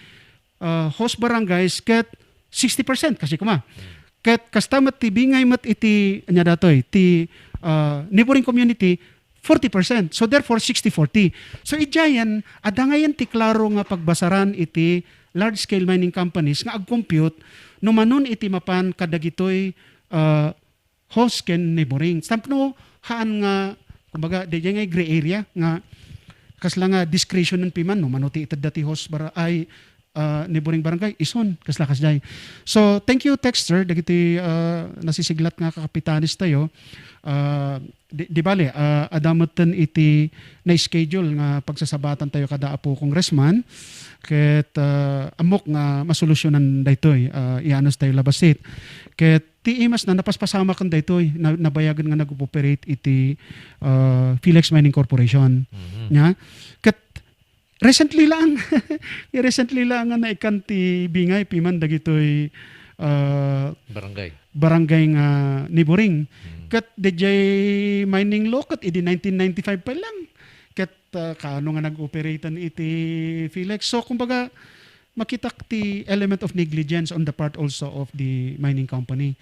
ah, host barangays ket sixty percent kasi kuma. Ket kasta met ti bingay met iti, ania datoy, ti, ah, neighboring community, forty percent. So therefore, sixty forty. So idiayen, adda ngayen ti klaro nga pagbasaran iti large-scale mining companies nga ag-compute no manon iti mapan kadagitoy, ah, host ken neighboring. Tapno haan nga, kumbaga, daydiay nga gray area nga kasla nga discretion piman no mano ti itedda ti host bara-, ay, ah, neighboring barangay, isun, kasla kasdiay. So, thank you, texter, dagiti, ah, nasisiglat nga kakapitanes tayo. Ah, di, di bale, ah, adda metten iti na-schedule nga pagsasabatan tayo kada Apo Congressman. Ket, ah, ammok nga masolusyonan daytoy, ah, ianus tayo labasit. Ket ti imas na napaspasamak daytoy, na, nabayagen nga nag-operate iti, ah, Philex Mining Corporation. Mhm. Nya? Ket recently lang, recently lang nga naikkan ti bingay piman dagitoy, ah, Barangay. barangay nga neighboring. Mm. Ket daydiay mining law ket idi nineteen ninety-five pa lang. Ket, ah, kaano nga nag-operate iti Philex. So, kumbaga, makitak ti element of negligence on the part also of the mining company.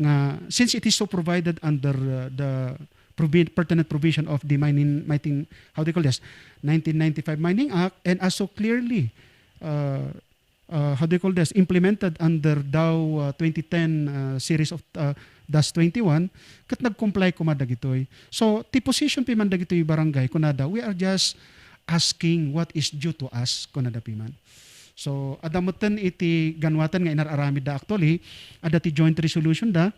Nga, since it is so provided under, uh, the provi-, pertinent provision of the mining, mining, how do you call this? Nineteen ninety-five Mining Act, and as so clearly, uh, uh, how do you call this? Implemented under DAO, uh, twenty ten, uh, series of, uh, dash twenty-one, ket nag-comply koma dagitoy. So, ti position piman dagitoy barangay, kunada, "We are just asking what is due to us," kunada piman. So, adda metten iti ganuatan nga inar-aramidda actually, adda ti joint resolution da,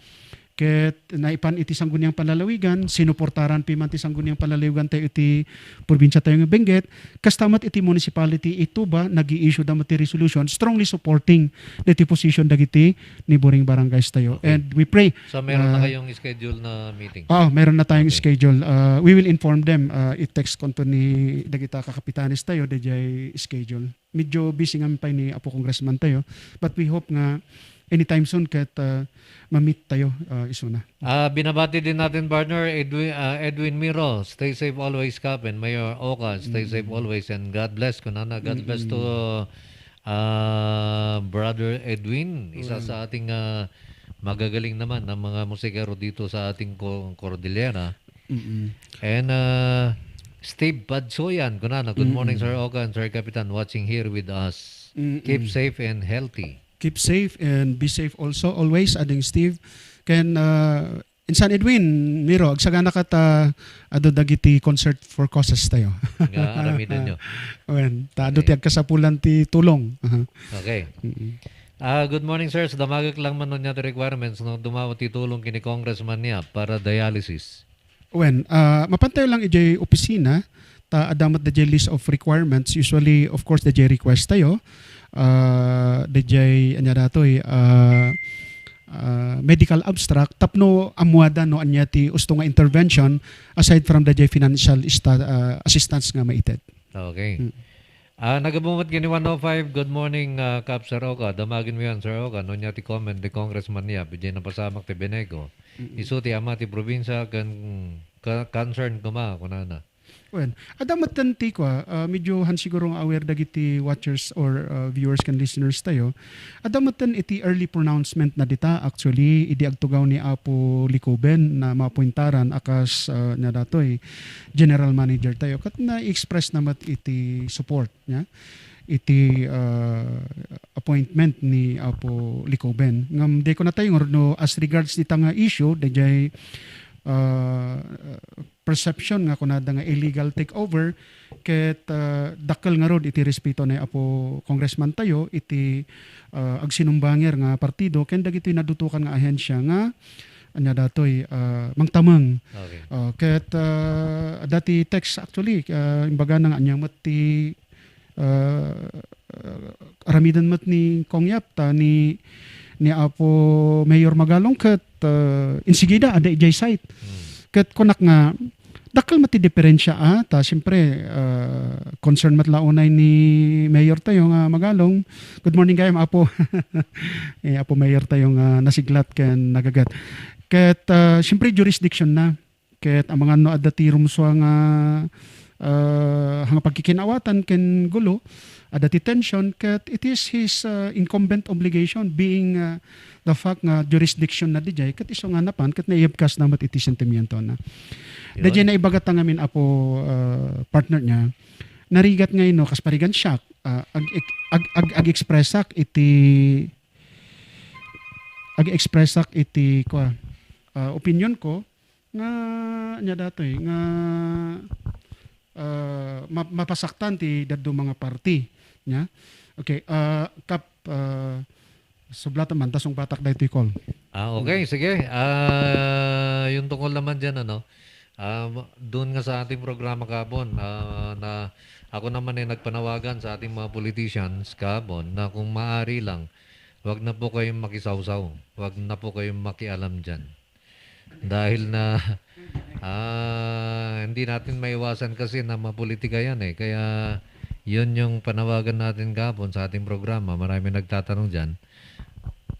ket naipan iti Sangguniang Panlalawigan, sinuportaran piman ti Sangguniang Panlalawigan tayo iti probinsia tayo nga Benguet, kasta met iti municipality iti Tuba, nag-i-issue da met ti resolution, strongly supporting diti position dagiti neighboring barangays tayo. Okay. And we pray, So, meron na ah, kayong schedule na meeting? Oo, meron na tayong Okay. schedule. Ah, we will inform them. Ah, i-text ko to ni dagita kakapitanes tayo, daydiay schedule. Medyo busy ngamin pay ni Apo Congressman tayo. But we hope nga anytime soon ket, ah, ma-meet tayo, ah, isuna. Ah, binabati din natin, partner, Edwin, ah, Edwin Miro, stay safe always, Kap, and Mayor Oka, stay safe Mm. always, and God bless, kunana, God bless to, Mm-mm. ah, Brother Edwin, isa Well. sa ating, ah, magagaling naman na mga musikero dito sa ating ko-, Cordillera. Mm-mm. And, ah, Steve Padsoyan, kunana, "Good morning, Mm-mm. Sir Oka and Sir Kapitan, watching here with us. Keep Mm-mm. safe and healthy." Keep safe and be safe also always, ading Steve. Ken, ah, insan Edwin, Miro, agsagana ka ta adu dagiti concert for causes tayo. Nga aramidenyo. Wen, ta adu ti Okay. agkasapulan ti tulong. Aha. Okay. Mm-mm. Ah, good morning, sirs. Damagek lang man no ania ti requirements no dumawat ti tulong ken ni Congressman Yap para dialysis. Wen, ah, mapan tayo lang idiay opisina, ta adda met daydiay list of requirements. Usually, of course, daydiay request tayo. Ah, daydiay, ania datoy, ah, ah, medical abstract, tapno ammuada no ania ti usto nga intervention aside from daydiay financial sta-, ah, assistance nga maited. Okay. Mm. Ah, nagabu met ken ni one oh five, "Good morning, ah, Kap Sir Oka. Damagen mi yan, Sir Oka. No ania ti comment ni Congressman Yap, idiay napasamak ti Beneco. Mm-mm. Isu ti ama ti probinsia ken ka-, concern koma," kunana. Wen, adda metten ti kua, ah, medyo han siguro nga aware dagiti watchers or, ah, viewers ken listeners tayo. Adda metten iti early pronouncement na dita, actually, idi agtugaw ni Apo Licoben na maappointaran a kas, ah, nia datoy, general manager tayo. Ket na-express na met iti support nia iti, ah, appointment ni Apo Licoben. Ngem di ko natay ngarud no as regards dita nga issue, daydiay, ah, perception nga kunada nga illegal takeover, ket, ah, dakkel ngarud iti respeto ni Apo Congressman tayo iti, ah, agsinumbanger nga partido ken dagiti nadutokan nga ahensya nga ania datoy, ah, mangtameng. Okay. Ah, ket, ah, adda ti text actually, ah, imbagana nga ania met ti ah, ah, aramiden met ni Kong Yap, ta ni, ni Apo Mayor Magalong ket, ah, insigida, adda idiay site. Hmm. Ket kunak nga, dakkel met ti diferensya, ah, ta siyempre, ah, concern met la unay ni Mayor tayo nga Magalong. Good morning gayam, Apo. Eh, Apo Mayor tayo nga nasiglat ken nagagat. Ket, ah, siyempre, jurisdiction na. Ket amangan no adda ti rumsua nga, ah, nga pagkikin-awatan ken gulo, adda ti tension, ket it is his, ah, incumbent obligation, being, ah, the fact nga jurisdiction na didiay, ket isu nga napan, ket naibkas na met iti sentimiento na. Yun. Daydiay naibaga ta ngamin, Apo, ah, partner niya, narigat nga ino, kas parigan siak, ah, ag-, ag-, ag-, ag-expressak iti, ag-expressak iti, kua, ah, opinion ko, nga, nia datoy, nga, ah, ma-, mapasaktan ti dadduma nga parti, nia? Okay, ah, Kap, ah, sublatan man, ta sungbatak daytoy call. Ah, okay, sige. Ah, yung tungkol naman dyan, ano, ah, ma-, doon nga sa ating programa kahapon, ah, na ako naman ay nagpanawagan sa ating mga politicians kahapon na kung maaari lang, wag na po kayong makisawsaw. Wag na po kayong makialam dyan. Dahil na, ah, hindi natin maiwasan kasi na mapolitika yan eh. Kaya yun yung panawagan natin kahapon sa ating programa. Marami nagtatanong dyan.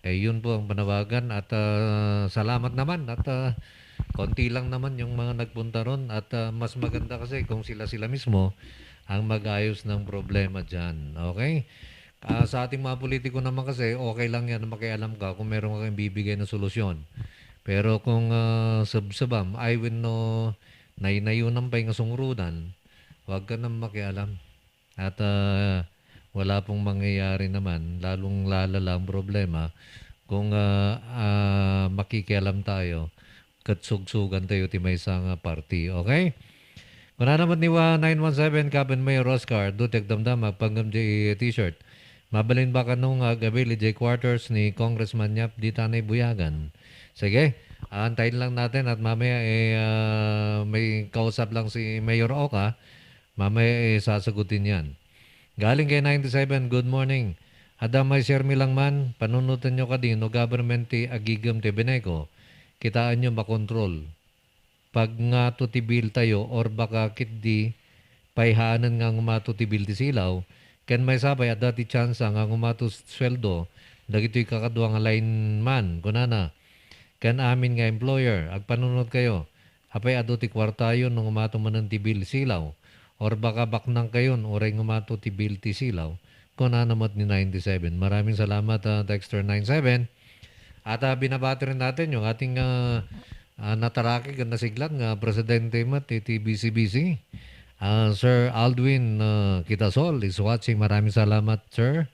Eh, yun po ang panawagan at, ah, salamat naman at, ah, konti lang naman yung mga nagpunta ron at, ah, mas maganda kasi kung sila-sila mismo ang mag-ayos ng problema dyan. Okay? Ah, sa ating mga politiko naman kasi, okay lang yan na makialam ka kung meron kang ibibigay na solusyon. Pero kung, ah, sabsabam, ay wenno naynayunan pay nga sungrudan, huwag ka nang makialam. At, ah, wala pong mangyayari naman, lalong lalala ang problema kung, ah, ah, makikialam tayo ket sugsugan tayo ti maysa nga parti. Okay? Kunana met ni wa nine one seven, Kap and Mayor Oscar, adu ti agdamdama, agpanggep diay t-shirt. Mabalin ba kano nga ag-avail idiay quarters ni Congressman Yap dita naibuyagan? Sige, antayin lang natin at mamaya, eh, ah, may kausap lang si Mayor Oka. Mamaya, eh, sasagutin yan. Galing kay ninety-seven, good morning. Adda may share mi lang man, panunotenyo kadi no government ti agigem ti Beneco, kitaenyo makontrol. Pag ngato ti bill tayo or baka ketdi payhaanen nga ngumato ti bill ti silaw, ken maysa pay adda ti tsansa nga ngumato sueldo dagitoy kakadua nga lineman, kunana, ken amin nga employer, agpanunot kayo. Apay adu ti kuartayon no ngumato manen ti bill silaw? Or baka baknang kayon uray ngumato ti bill ti silaw? Kunana met ni ninety-seven. Maraming salamat, ah, Texter nine seven. At, ah, binabati rin natin yung ating, ah, ah, nataraki ken nasiglat nga presidente met iti B C B C. Ah, Sir Aldwin, ah, Kitasol is watching. Maraming salamat, sir.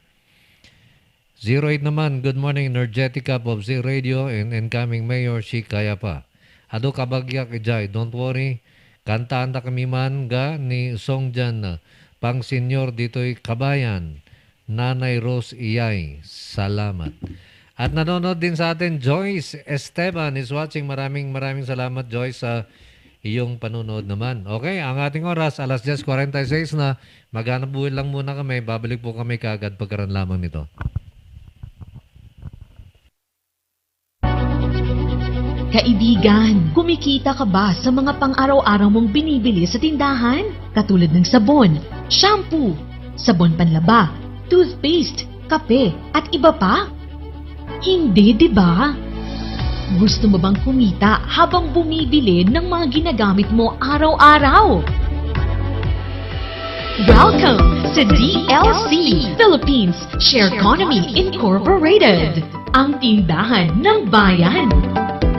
Zero eight naman, good morning, energetic cup of Zee Radio and incoming Mayor Chick Cayapa. Adu kabagiak idiay, don't worry. Kantaanda kami man ga ni Song Jan, pang senior ditoy Kabayan. Nanay Rose Iyay, salamat. At nanonood din sa atin, Joyce Esteban is watching. Maraming, maraming salamat, Joyce, sa iyong panonood naman. Okay, ang ating oras, alas diyes kuwarenta y seis na. Maghanap buhay lang muna kami. Babalik po kami kaagad pagkaran lamang nito. Kaibigan, kumikita ka ba sa mga pang-araw-araw mong binibili sa tindahan? Katulad ng sabon, shampoo, sabon panlaba, toothpaste, kape, at iba pa? Hindi, di ba? Gusto mo bang kumita habang bumibili ng mga ginagamit mo araw-araw? Welcome sa D L C Philippines Share Economy Incorporated, ang tindahan ng bayan.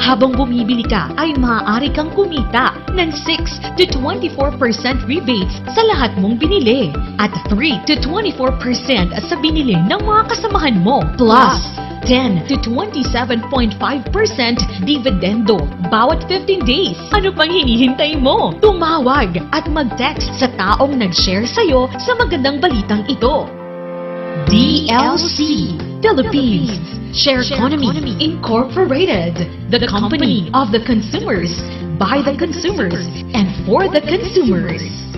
Habang bumibili ka ay maaari kang kumita ng six to twenty-four percent rebates sa lahat mong binili at three to twenty-four percent sa binili ng mga kasamahan mo. Plus, ten to twenty-seven point five percent dividendo bawat fifteen days. Ano pang hinihintay mo? Tumawag at mag-text sa taong nag-share sa'yo sa magandang balitang ito. D L C Philippines Share Economy Incorporated, the company of the consumers, by the consumers, and for the consumers.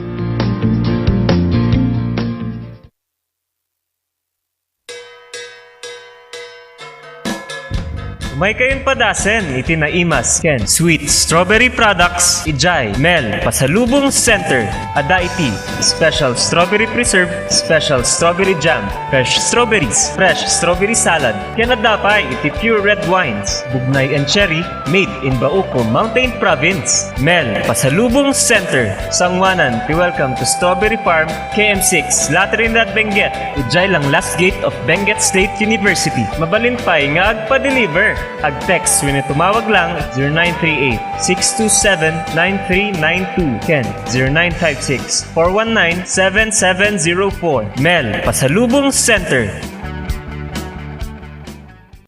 Umay kayon padasen iti naimas ken sweet strawberry products idiay Mel Pasalubong Center. Adda iti special strawberry preserve, special strawberry jam, fresh strawberries, fresh strawberry salad, ken adda pay iti pure red wines, bugnay and cherry, made in Bauco, Mountain Province. Mel Pasalubong Center, sanguanan ti Welcome to Strawberry Farm, K M six, La Trinidad, Benguet, idiay lang last gate of Benguet State University. Mabalin pay nga agpa-deliver. Ag-text wenno tumawag lang zero nine three eight, six two seven, nine three nine two, ken zero nine five six, four one nine, seven seven zero four. Mel Pasalubong Center.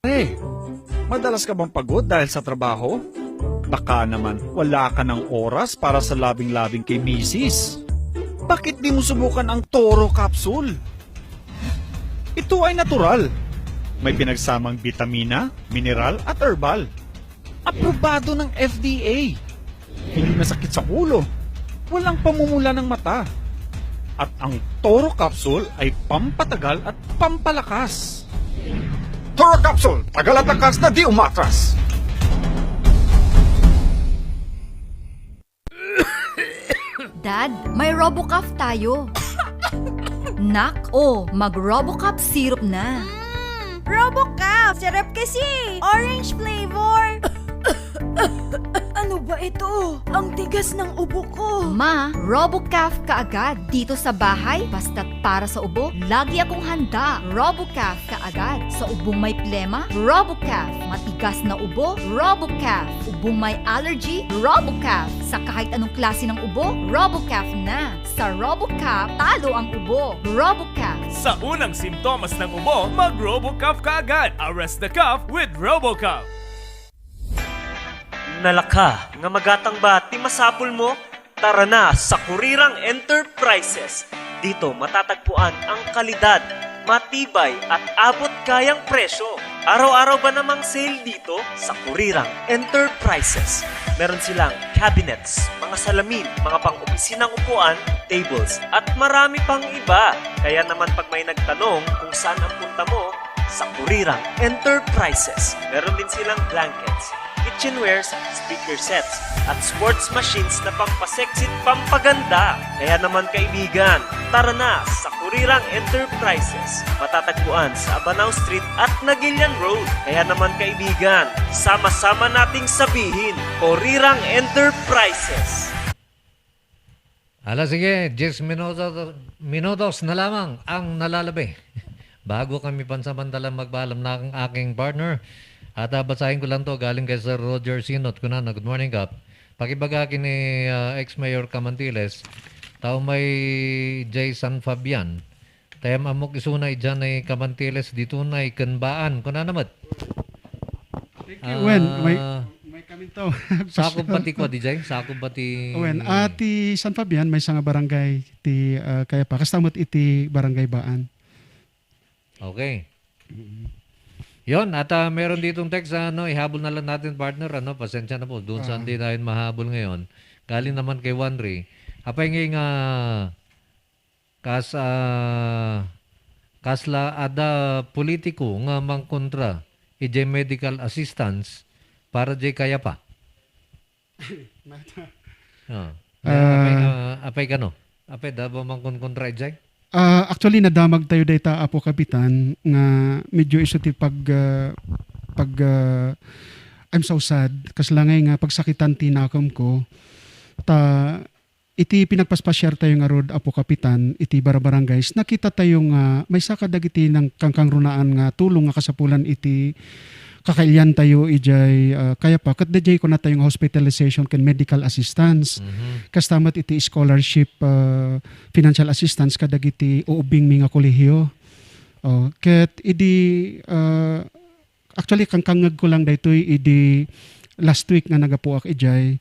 Hey, madalas ka bang pagod dahil sa trabaho? Baka naman wala ka ng oras para sa labing-labing kay misis. Bakit di mo subukan ang Toro Capsule? Ito ay natural. May pinagsamang bitamina, mineral at herbal. Aprobado ng F D A. Hindi masakit sa ulo. Walang pamumula ng mata. At ang Toro Capsule ay pampatagal at pampalakas. Toro Capsule, tagal at lakas na di umatras. Dad, may Robocuff tayo. Nak, o, mag-Robocuff syrup na. Mm, Robocuff! Sarap kasi! Orange flavor! Ano ba ito? Ang tigas ng ubo ko! Ma, Robocuff ka agad. Dito sa bahay, basta't para sa ubo, lagi akong handa. Robocuff ka agad. Sa ubong may plema, Robocuff. Matigas na ubo, Robocuff. Ubong may allergy, Robocuff. Sa kahit anong klase ng ubo, Robocuff na. Sa Robocuff, talo ang ubo. Robocuff. Sa unang simptomas ng ubo, mag-Robocuff ka agad. Arrest the cough with Robocuff. Nalaka nga magatang ba ti masapulmo? Tara na sa Kurirang Enterprises. Dito matatagpuan ang kalidad, matibay at abot kayang presyo. Araw-araw ba namang sale dito sa Kurirang Enterprises? Meron silang cabinets, mga salamin, mga pang-opisinang upuan, tables, at marami pang iba. Kaya naman pag may nagtanong kung saan ang punta mo, sa Kurirang Enterprises. Meron din silang blankets, kitchenwares, speaker sets, at sports machines na pampasexy at pampaganda. Kaya naman kaibigan, tara na sa Kurirang Enterprises. Matatagpuan sa Abanao Street at Naguilian Road. Kaya naman kaibigan, sama-sama nating sabihin, Kurirang Enterprises. Ala, sige, diyes minutos, minutos na lamang ang nalalabi. Bago kami pansamantalang magpaalam na ang aking partner, at, ah, basahin ko lang to, galing kay Sir Roger Sinot. Kunana, "Good morning, Kap. Pakibaga kini, ah, ex-mayor Camantiles, tao may Jay San Fabian. Tayam ammok isuna idiay Camantiles, dito na ikenbaan." Kunana met. Thank you, Wen. May, Ah, may kaminto. Sakob ba ti kua, D J? Sakob ba ti Wen, ah, ti San Fabian, maysa nga barangay ti, ah, Kayapa. Kasta met iti Barangay Baan. Okay. Mm. Yon, at, ah, meron ditong text, ano, ihabol na lang natin, partner, ano, pasensya na po, doon sa Ah. hindi natin mahabol ngayon. Galing naman kay Wanry. Apay ngay nga, kas, ah, kasla adda politiko nga mangkontra idiay medical assistance para diay Kayapa? Mata. Ah. Ah. Apay, ah, apay kano? Apay, adda ba mangkonkontra idiay? Ah, actually, nadamag tayo dayta, Apo Kapitan, nga medyo isu ti pag, ah, pag, ah, I'm so sad. Kasla ngay nga pagsakitan ti nakem ko. Ta, iti pinagpaspasiar tayo ngarud, Apo Kapitan, iti barbarangays, nakita tayo nga maysa kadagiti nangkangkangrunaan nga tulong nga kasapulan iti kakailian tayo idiay, ah, Kayapa, ket daydiay kuna tayo nga hospitalization ken medical assistance. Mhm. Kasta met iti scholarship, ah, financial assistance kadagiti ubbingmi nga kolehiyo. Oh, ket idi, ah, actually, kangkangngegko lang daytoy idi last week nga naggapuak idiay.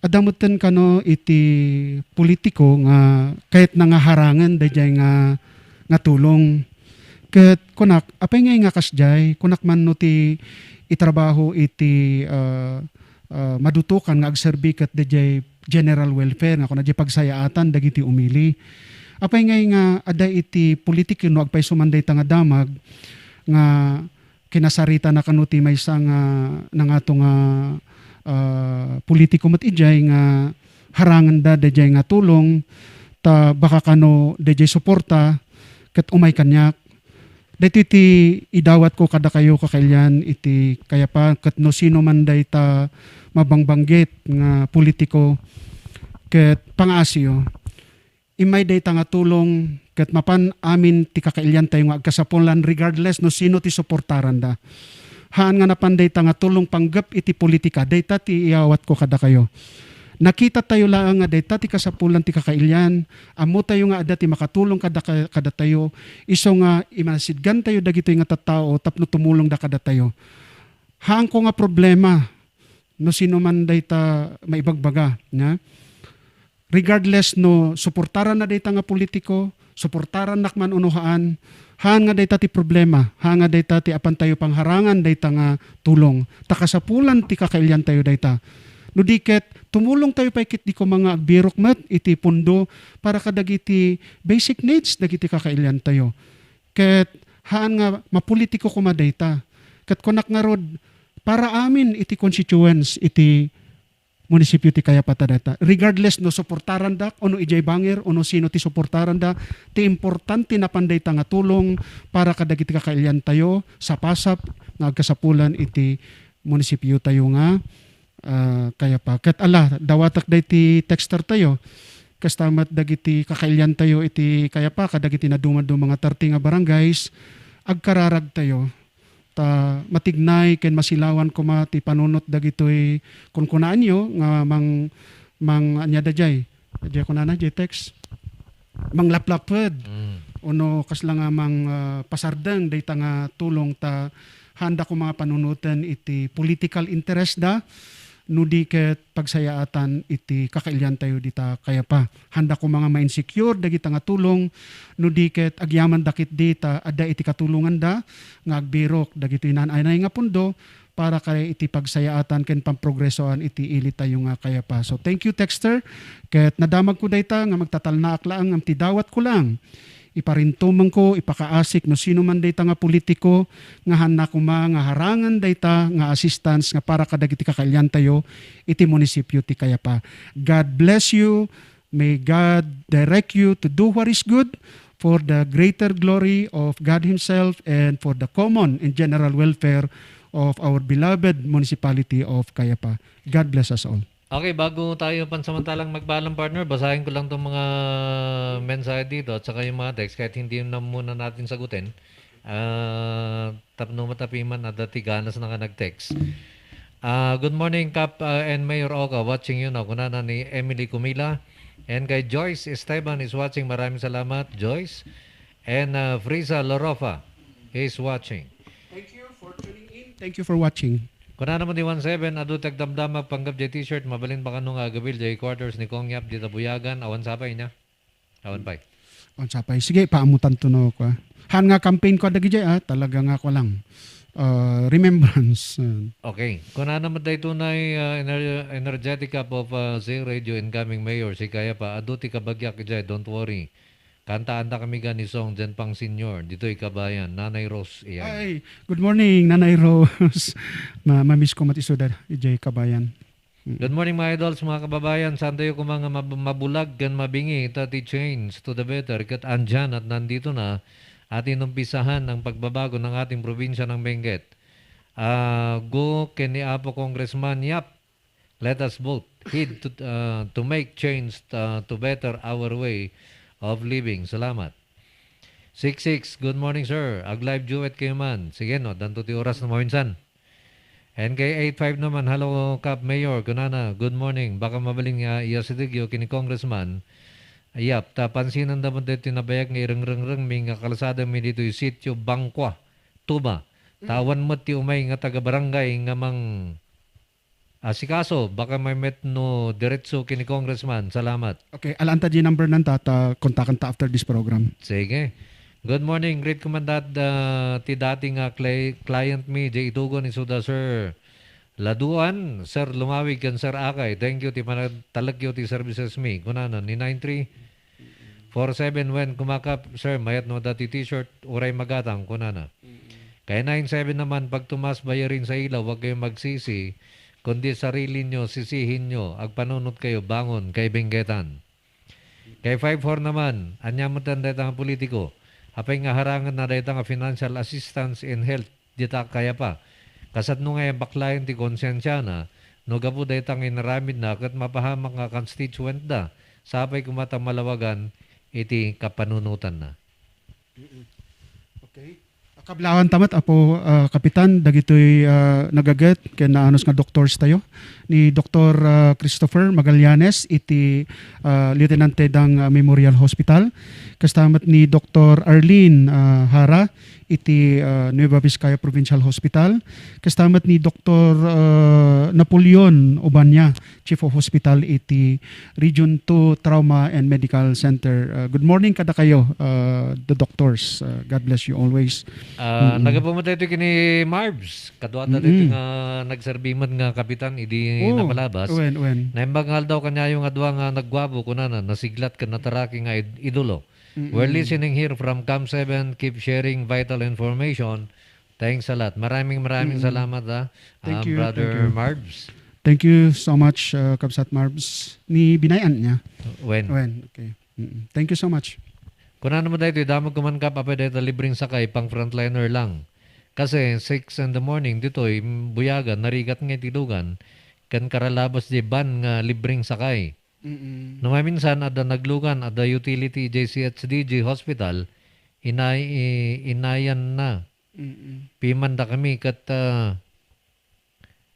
Adda metten kano iti politiko nga kayatna nga harangen daydiay nga, nga tulong. Ket kunak, "Apay ngay nga kasdiay?" Kunak man no ti itrabaho iti, ah, ah, madutokan nga agserbi ket daydiay general welfare nga kuna diay pagsayaatan dagiti umili. Apay ngay nga adda iti politiko no agpayso man dayta nga damag nga kinasaritan na kano ti maysa nga nangato nga, ah, politiko met idiay nga harangenda daydiay nga tulong, ta baka kano daydiay suporta ket umay kaniak. Daytoy ti idawatko kadakayo, kakailian iti Kayapa, ket no sino man dayta mabangbanggit nga politiko ket pangaasiyo. Immay dayta nga tulong ket mapan amin ti kakailiantayo nga agkasapulan regardless no sino ti suportaranda. Haan nga napan dayta nga tulong panggep iti politika, dayta ti iyawatko kadakayo. Nakitatayo laeng nga dayta ti kasapulan ti kakailian, ammotayo nga adda ti makatulong kada-, kadatayo, isu nga imasidgantayo dagitoy nga tattao tapno tumulongda kadatayo. Haanko nga problema no sino man dayta maibagbaga, nya? Regardless no suportaranna dayta nga politiko, suportarannak man uno haan, haan nga dayta ti problema, haan nga dayta ti apantayo pangharangan dayta nga tulong. Ta kasapulan ti kakailiantayo dayta. No di ket, tumulongtayo pay ket di koma nga agbirok met iti pondo para kadagiti basic needs dagiti kakailiantayo. Ket haan nga mapolitiko koma dayta. Ket kunak ngarud, para amin iti constituents iti munisipyo ti Kayapa ta dayta. Regardless no suportarandak, o no idiay bangir, o no sino ti suportaranda, ti importante napan dayta nga tulong para kadagiti kakailiantayo, sapasap nga agkasapulan iti munisipyotayo nga, ah, Kayapa. Ket ala, dawatek dayta textertayo. Kasta met dagiti kakailiantayo iti Kayapa, kadagiti nadumaduma nga thirty nga barangays, agkararagtayo. Ta matignay ken masilawan koma ti panunot dagitoy kunkunaanyo nga mang-, mang-, ania daydiay? Daydiay kunana, daydiay text? Manglaplaped. Mm. Ono kasla nga mang, ah, pasardeng dayta nga tulong ta haanda koma nga panunoten iti political interest da. No di ket pagsayaatan iti kakailiantayo dita Kayapa. Haanda koma nga ma-insecure dagita nga tulong, no di ket agyamanda ketdi ta adda iti katulonganda nga agbirok dagitoy naan-anay nga pondo para kay iti pagsayaatan ken pamprogresoan iti ilitayo nga Kayapa. So, thank you, texter. Ket nadamagko dayta nga magtatalnaak laeng ngem ti dawatko laeng iparintumengko, ipakaasik no sino man dayta nga politiko nga haanna koma nga harangan dayta nga assistance nga para kadagiti kakailiantayo iti munisipyo ti Kayapa. God bless you. May God direct you to do what is good for the greater glory of God Himself and for the common and general welfare of our beloved municipality of Kayapa. God bless us all. Okay, bago tayo pansamantalang magpaalam, partner, basahin ko lang 'tong mga mensahe dito at saka yung mga text kahit hindi na muna natin sagutin. Ah, tapno matapiman, adda ti ganas na nga nag-text. Ah, "Good morning, Kap, ah, and Mayor Oka. Watching you now." Kunana ni Emily Cumila. And kay Joyce Esteban is watching. Maraming salamat, Joyce. And, ah, Friza Lorofa is watching. Thank you for tuning in. Thank you for watching. Kuna naman di one seven, adu ti agdamdama, panggap jay t-shirt, mabalin ba kano nga agabil jay quarters ni Kong Yap di tabuyagan, awan sapay niya. Awan pay. Awan sapay. Sige, paamutan to no, kwa. Han nga campaign ko dagi jay, ah, talaga nga ko lang. Ah, remembrance. Ah. Okay. Kuna naman tayo tunay, ah, ener-, energetic cup of, ah, si Radio Incoming Mayor, si Kayapa, adu ti kabagiak jay, don't worry. Kantaanta kami gani song diyan pang senior, ditoy Kabayan, Nanay Rose, iyan. Ay, good morning, Nanay Rose. Ma-, mamiss ko mati isuda, ijay Kabayan. Mm. Good morning, mga idols, mga kababayan. Saan tayo kumanga mab-, mabulag kan mabingi, ta ti change to the better, ket andyan at nandito na, at inumpisahan ang pagbabago ng ating probinsya ng Benguet. Ah, go ken ni Apo Congressman Yap. Let us both heed to, uh, to make change, uh, to better our way of living. Salamat. Six six, good morning, sir. Ag-live duet kayo man. Sige, no, danto ti oras na maminsan. And kay eight five naman, "Hello, Kap Mayor." Kunana, "Good morning. Baka mabalin nga iyasidegyo kini Congressman Yap, ta pansinan da met ti nabayag nga irengreng mi nga kalsada mi ditoy Sitio Bangkua, Tuba. Ta awan met ti umay nga taga-barangay nga mang-, asikaso, baka may met no diretso kini Congressman. Salamat." Okay, alaanta di number nan ta, ta kontakan ta after this program. Sige. Good morning, greet ko man dat, ah, ti dati nga cli-, client mi, jay Itugon, isuda, Sir Laduan, Sir Lumawig, ken Sir Akay. Thank you, ti panagtalekyo ti services mi. Kunana, ni nine three, four seven wen kumakap, "Sir, mayat no dati t-shirt, uray magatang," kunana. Mm. Kay nine seven naman, "Pagtumas bayarin sa ilaw, wag kayo magsisi, kundi sarili nyo, sisihin nyo, agpanunot kayo, bangon, kay Benguetan." Kay five four naman, anya met dayta nga politiko, apay nga harangan na dayta nga financial assistance in health, dita Kayapa. Kasano nga baklayen ti konsensiana, no gapu dayta nga inaramidna ket mapahamak nga constituent da, sapay koma ta malawagan iti kapanunotanna. Mm-mm. Okay. Kablaawan ta met, Apo, ah, Kapitan, dagitoy, ah, nagaget ken naanus nga doctors tayo, ni Doktor, ah, Christopher Magallanes iti, ah, Lieutenant Tedang, ah, Memorial Hospital, kasta met ni Doktor Arlene, ah, Hara iti, ah, Nueva Vizcaya Provincial Hospital, kasta met ni Doktor, ah, Napoleon Ubania, Chief of Hospital iti Region two Trauma and Medical Center. Uh, good morning kadakayo, uh, the doctors. Uh, God bless you always. Ah, Mm-mm. Nagapu met daytoy kini Marbs. Kaduada Mm-mm. daytoy nga nagserbi met nga kapitan idi Oh, napalabas. Wen, wen. Naimbag nga aldaw kaniayo nga dua nga nagguapo, kunana, nasiglat ken nataraki nga id-, idolo. Mm-mm. We're listening here from Cam seven. Keep sharing vital information. Thanks a lot. Maraming, maraming Mm-mm. salamat, ha, Thank um, you, Brother thank you. Marbs. Thank you so much, uh, Kabsat Marbs. Ni binay-an niya? Wen. Wen, okay. Mm-mm. Thank you so much. Kunana met daytoy, damag ko man, Kap, apay dayta libreng sakay, pang frontliner lang. Kasi six in the morning, ditoy, mm, buyagan, narigat nga iti lugan, ken karalabas di van nga libreng sakay. Mm-mm. No maminsan, adda naglugan, adda utility, J C H D G hospital, inay-, i-, inayan na. Mm-mm. Pimanda kami ket, ah,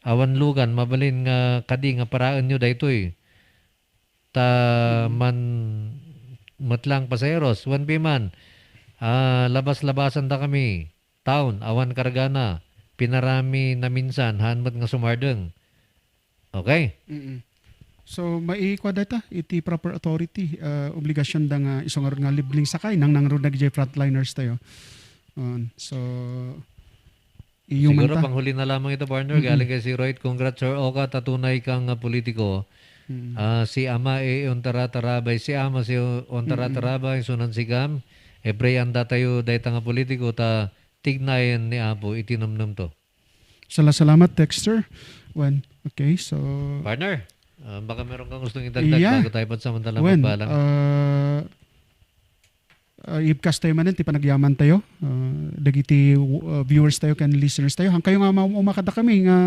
awan lugan, mabalin nga kadi nga paraenyo daytoy. Ta Mm. man met lang pasaheros, wen piman, ah, labas-labasan da kami. Town, awan kargana. Pinarami na minsan, haan met nga sumardeng. Okay? Mm-mm. So, maikua dayta iti proper authority, ah, obligasyon da nga isu ngarud nga libreng sakay, nangnangrud dagiti frontliners tayo. On. So, iyo man Siguro ta. Panghuli na lamang ito, partner. Mm-mm. Galing kay Sir Roy. Congrats, Sir Oka, ta tunay kang, ah, politiko. Mm. Ah, si Ama, eh, ontara-tarabay. Si Ama, si o-, ontara-tarabay, Mm-mm. sunan si Gam. Every anda tayo, dayta nga politiko, ta tignayan ni Apo, iti nemnem to. Sala-, salamat, Dexter. Wen, okay, so Partner, ah, baka meron kang gustong idagdag Iya. bago tayo pansamantala Wen, magpaalam? ah, ah, ibkas tayo manen ti panagyaman tayo, ah, dagiti, ah, viewers tayo ken listeners tayo. Hankayo nga ma-, umakada kami nga,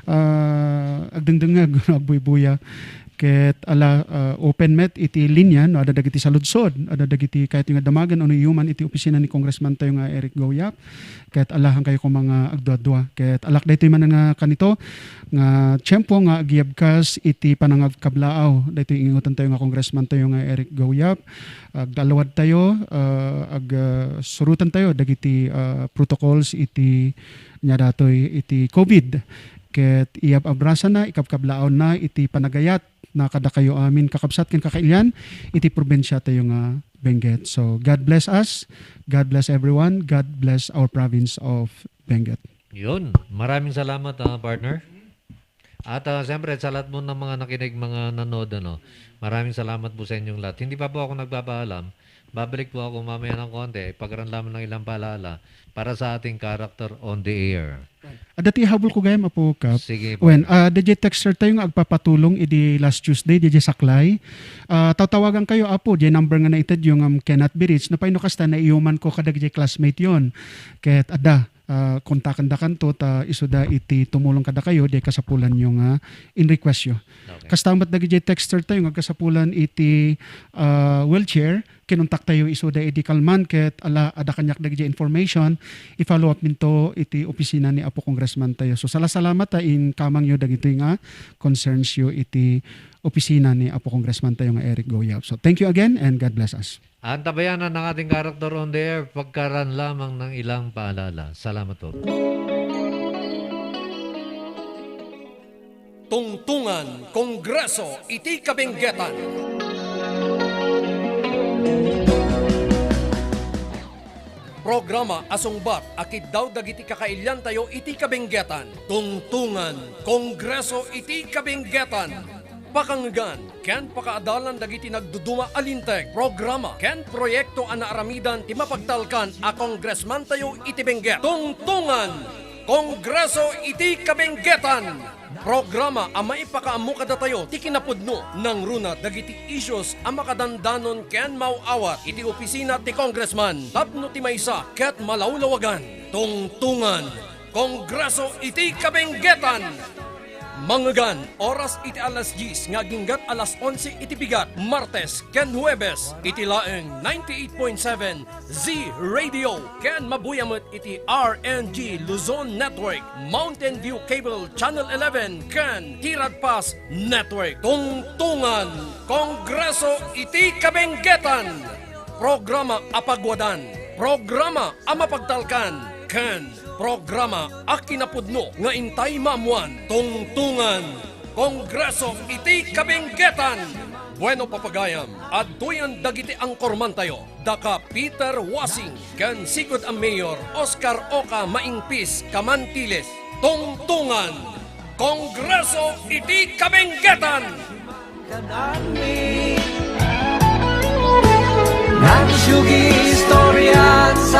ah, agdengdengngeg, agbuybuya. Ket ala, ah, open met iti linya no adda dagiti saludsod, adda dagiti kayatyo nga damagen wenno iyuman iti opisina ni Congressman tayo nga Eric Goyap. Ket ala, hankayo koma nga agduadua. Ket alak daytoy manen nga kanito nga tiempo nga agyebkas iti panangagkablaaw daytoy ingutan tayo nga Congressman tayo nga Eric Goyap. Agdalawad tayo, ah, ag, ah, suroten tayo dagiti, ah, protocols iti nia datoy iti COVID. Ket iyab-abrasana, ikabkablaawanna iti panagayat na kadakayo amin, kakabsat ken kakailian iti probinsia tayo nga Benguet. So, God bless us. God bless everyone. God bless our province of Benguet. Yun. Maraming salamat, ah, partner. At, ah, siyempre, sa lahat mo ng mga nakinig, mga nanood, ano, maraming salamat po sa inyong lahat. Hindi pa po ako nagpapaalam. Babalik po ako mamaya ng konti. Pagkaroon lamang ng ilang paalala para sa ating character on the air. Adda ti habol ko gayam, Apo Kap. Sige, Wen, partner. Ah, D J texter tayo nga agpapatulong idi last Tuesday, D J Saklay. Ah, tawtawagan kayo, Apo, D J number nga naitedyo nga cannot be reached. Napayno kasta, naiuman ko kadagiti classmate yon. Ket adda, ah, kontaken da kanto, ta isuda iti tumulong kadakayo, di kasapulan yo nga in-request yo. Okay. Kasta met dagiti texter tayo nga agkasapulan iti, ah, wheelchair, kinuntak tayo isuda idi kalman ket ala, adda kaniak dagiti information, i-follow up minto iti opisina ni Apo Congressman tayo. So, sala-salamat ta inkamang yo dagitoy nga concerns yo iti opisina ni Apo Congressman tayo nga Eric Goyap. So, thank you again and God bless us. Antabayanan ang ating character on the air pagkaraan lamang ng ilang paalala. Salamat po. Tungtungan, Kongreso iti Kabenggetan. Programa a sungbat a kiddaw dagiti kakailiantayo iti kabenggetan. Tungtungan, Kongreso iti Kabenggetan. Pakangegan ken pakaadalan dagiti nagduduma a linteg, programa, ken proyekto a naaramidan ti mapagtalkan a kongresmantayo iti Benguet. Tungtungan, Kongreso iti Kabenggetan. Programa a maipakaammo kadatayo ti kinapudno, nangruna dagiti issues a makadandanon ken maaw-awat iti opisina ti Congressman tapno ti maysa ket malawlawagan. Tungtungan, Kongreso iti Kabenggetan. Angegan, oras iti alas diyes nga aginggat alas onse iti bigat, Martes ken Huwebes, iti laeng ninety-eight point seven Z Radio, ken mabuya met iti R N G Luzon Network, Mountain View Cable Channel eleven, ken Tirad Pass Network. Tungtungan, Kongreso iti Kabenggetan. Programa a pagwadan, programa a mapagtalkan, ken programa a kinapudno nga intay maammuan. Tungtungan, Kongreso iti Kabenggetan. Bueno, papagayam, adtoyen dagiti angkormantayo, daka Peter Wasing ken sigud a Mayor Oscar Oca Maingpis Camantiles. Tungtungan, Kongreso iti Kabenggetan. Nagsugi istorya sa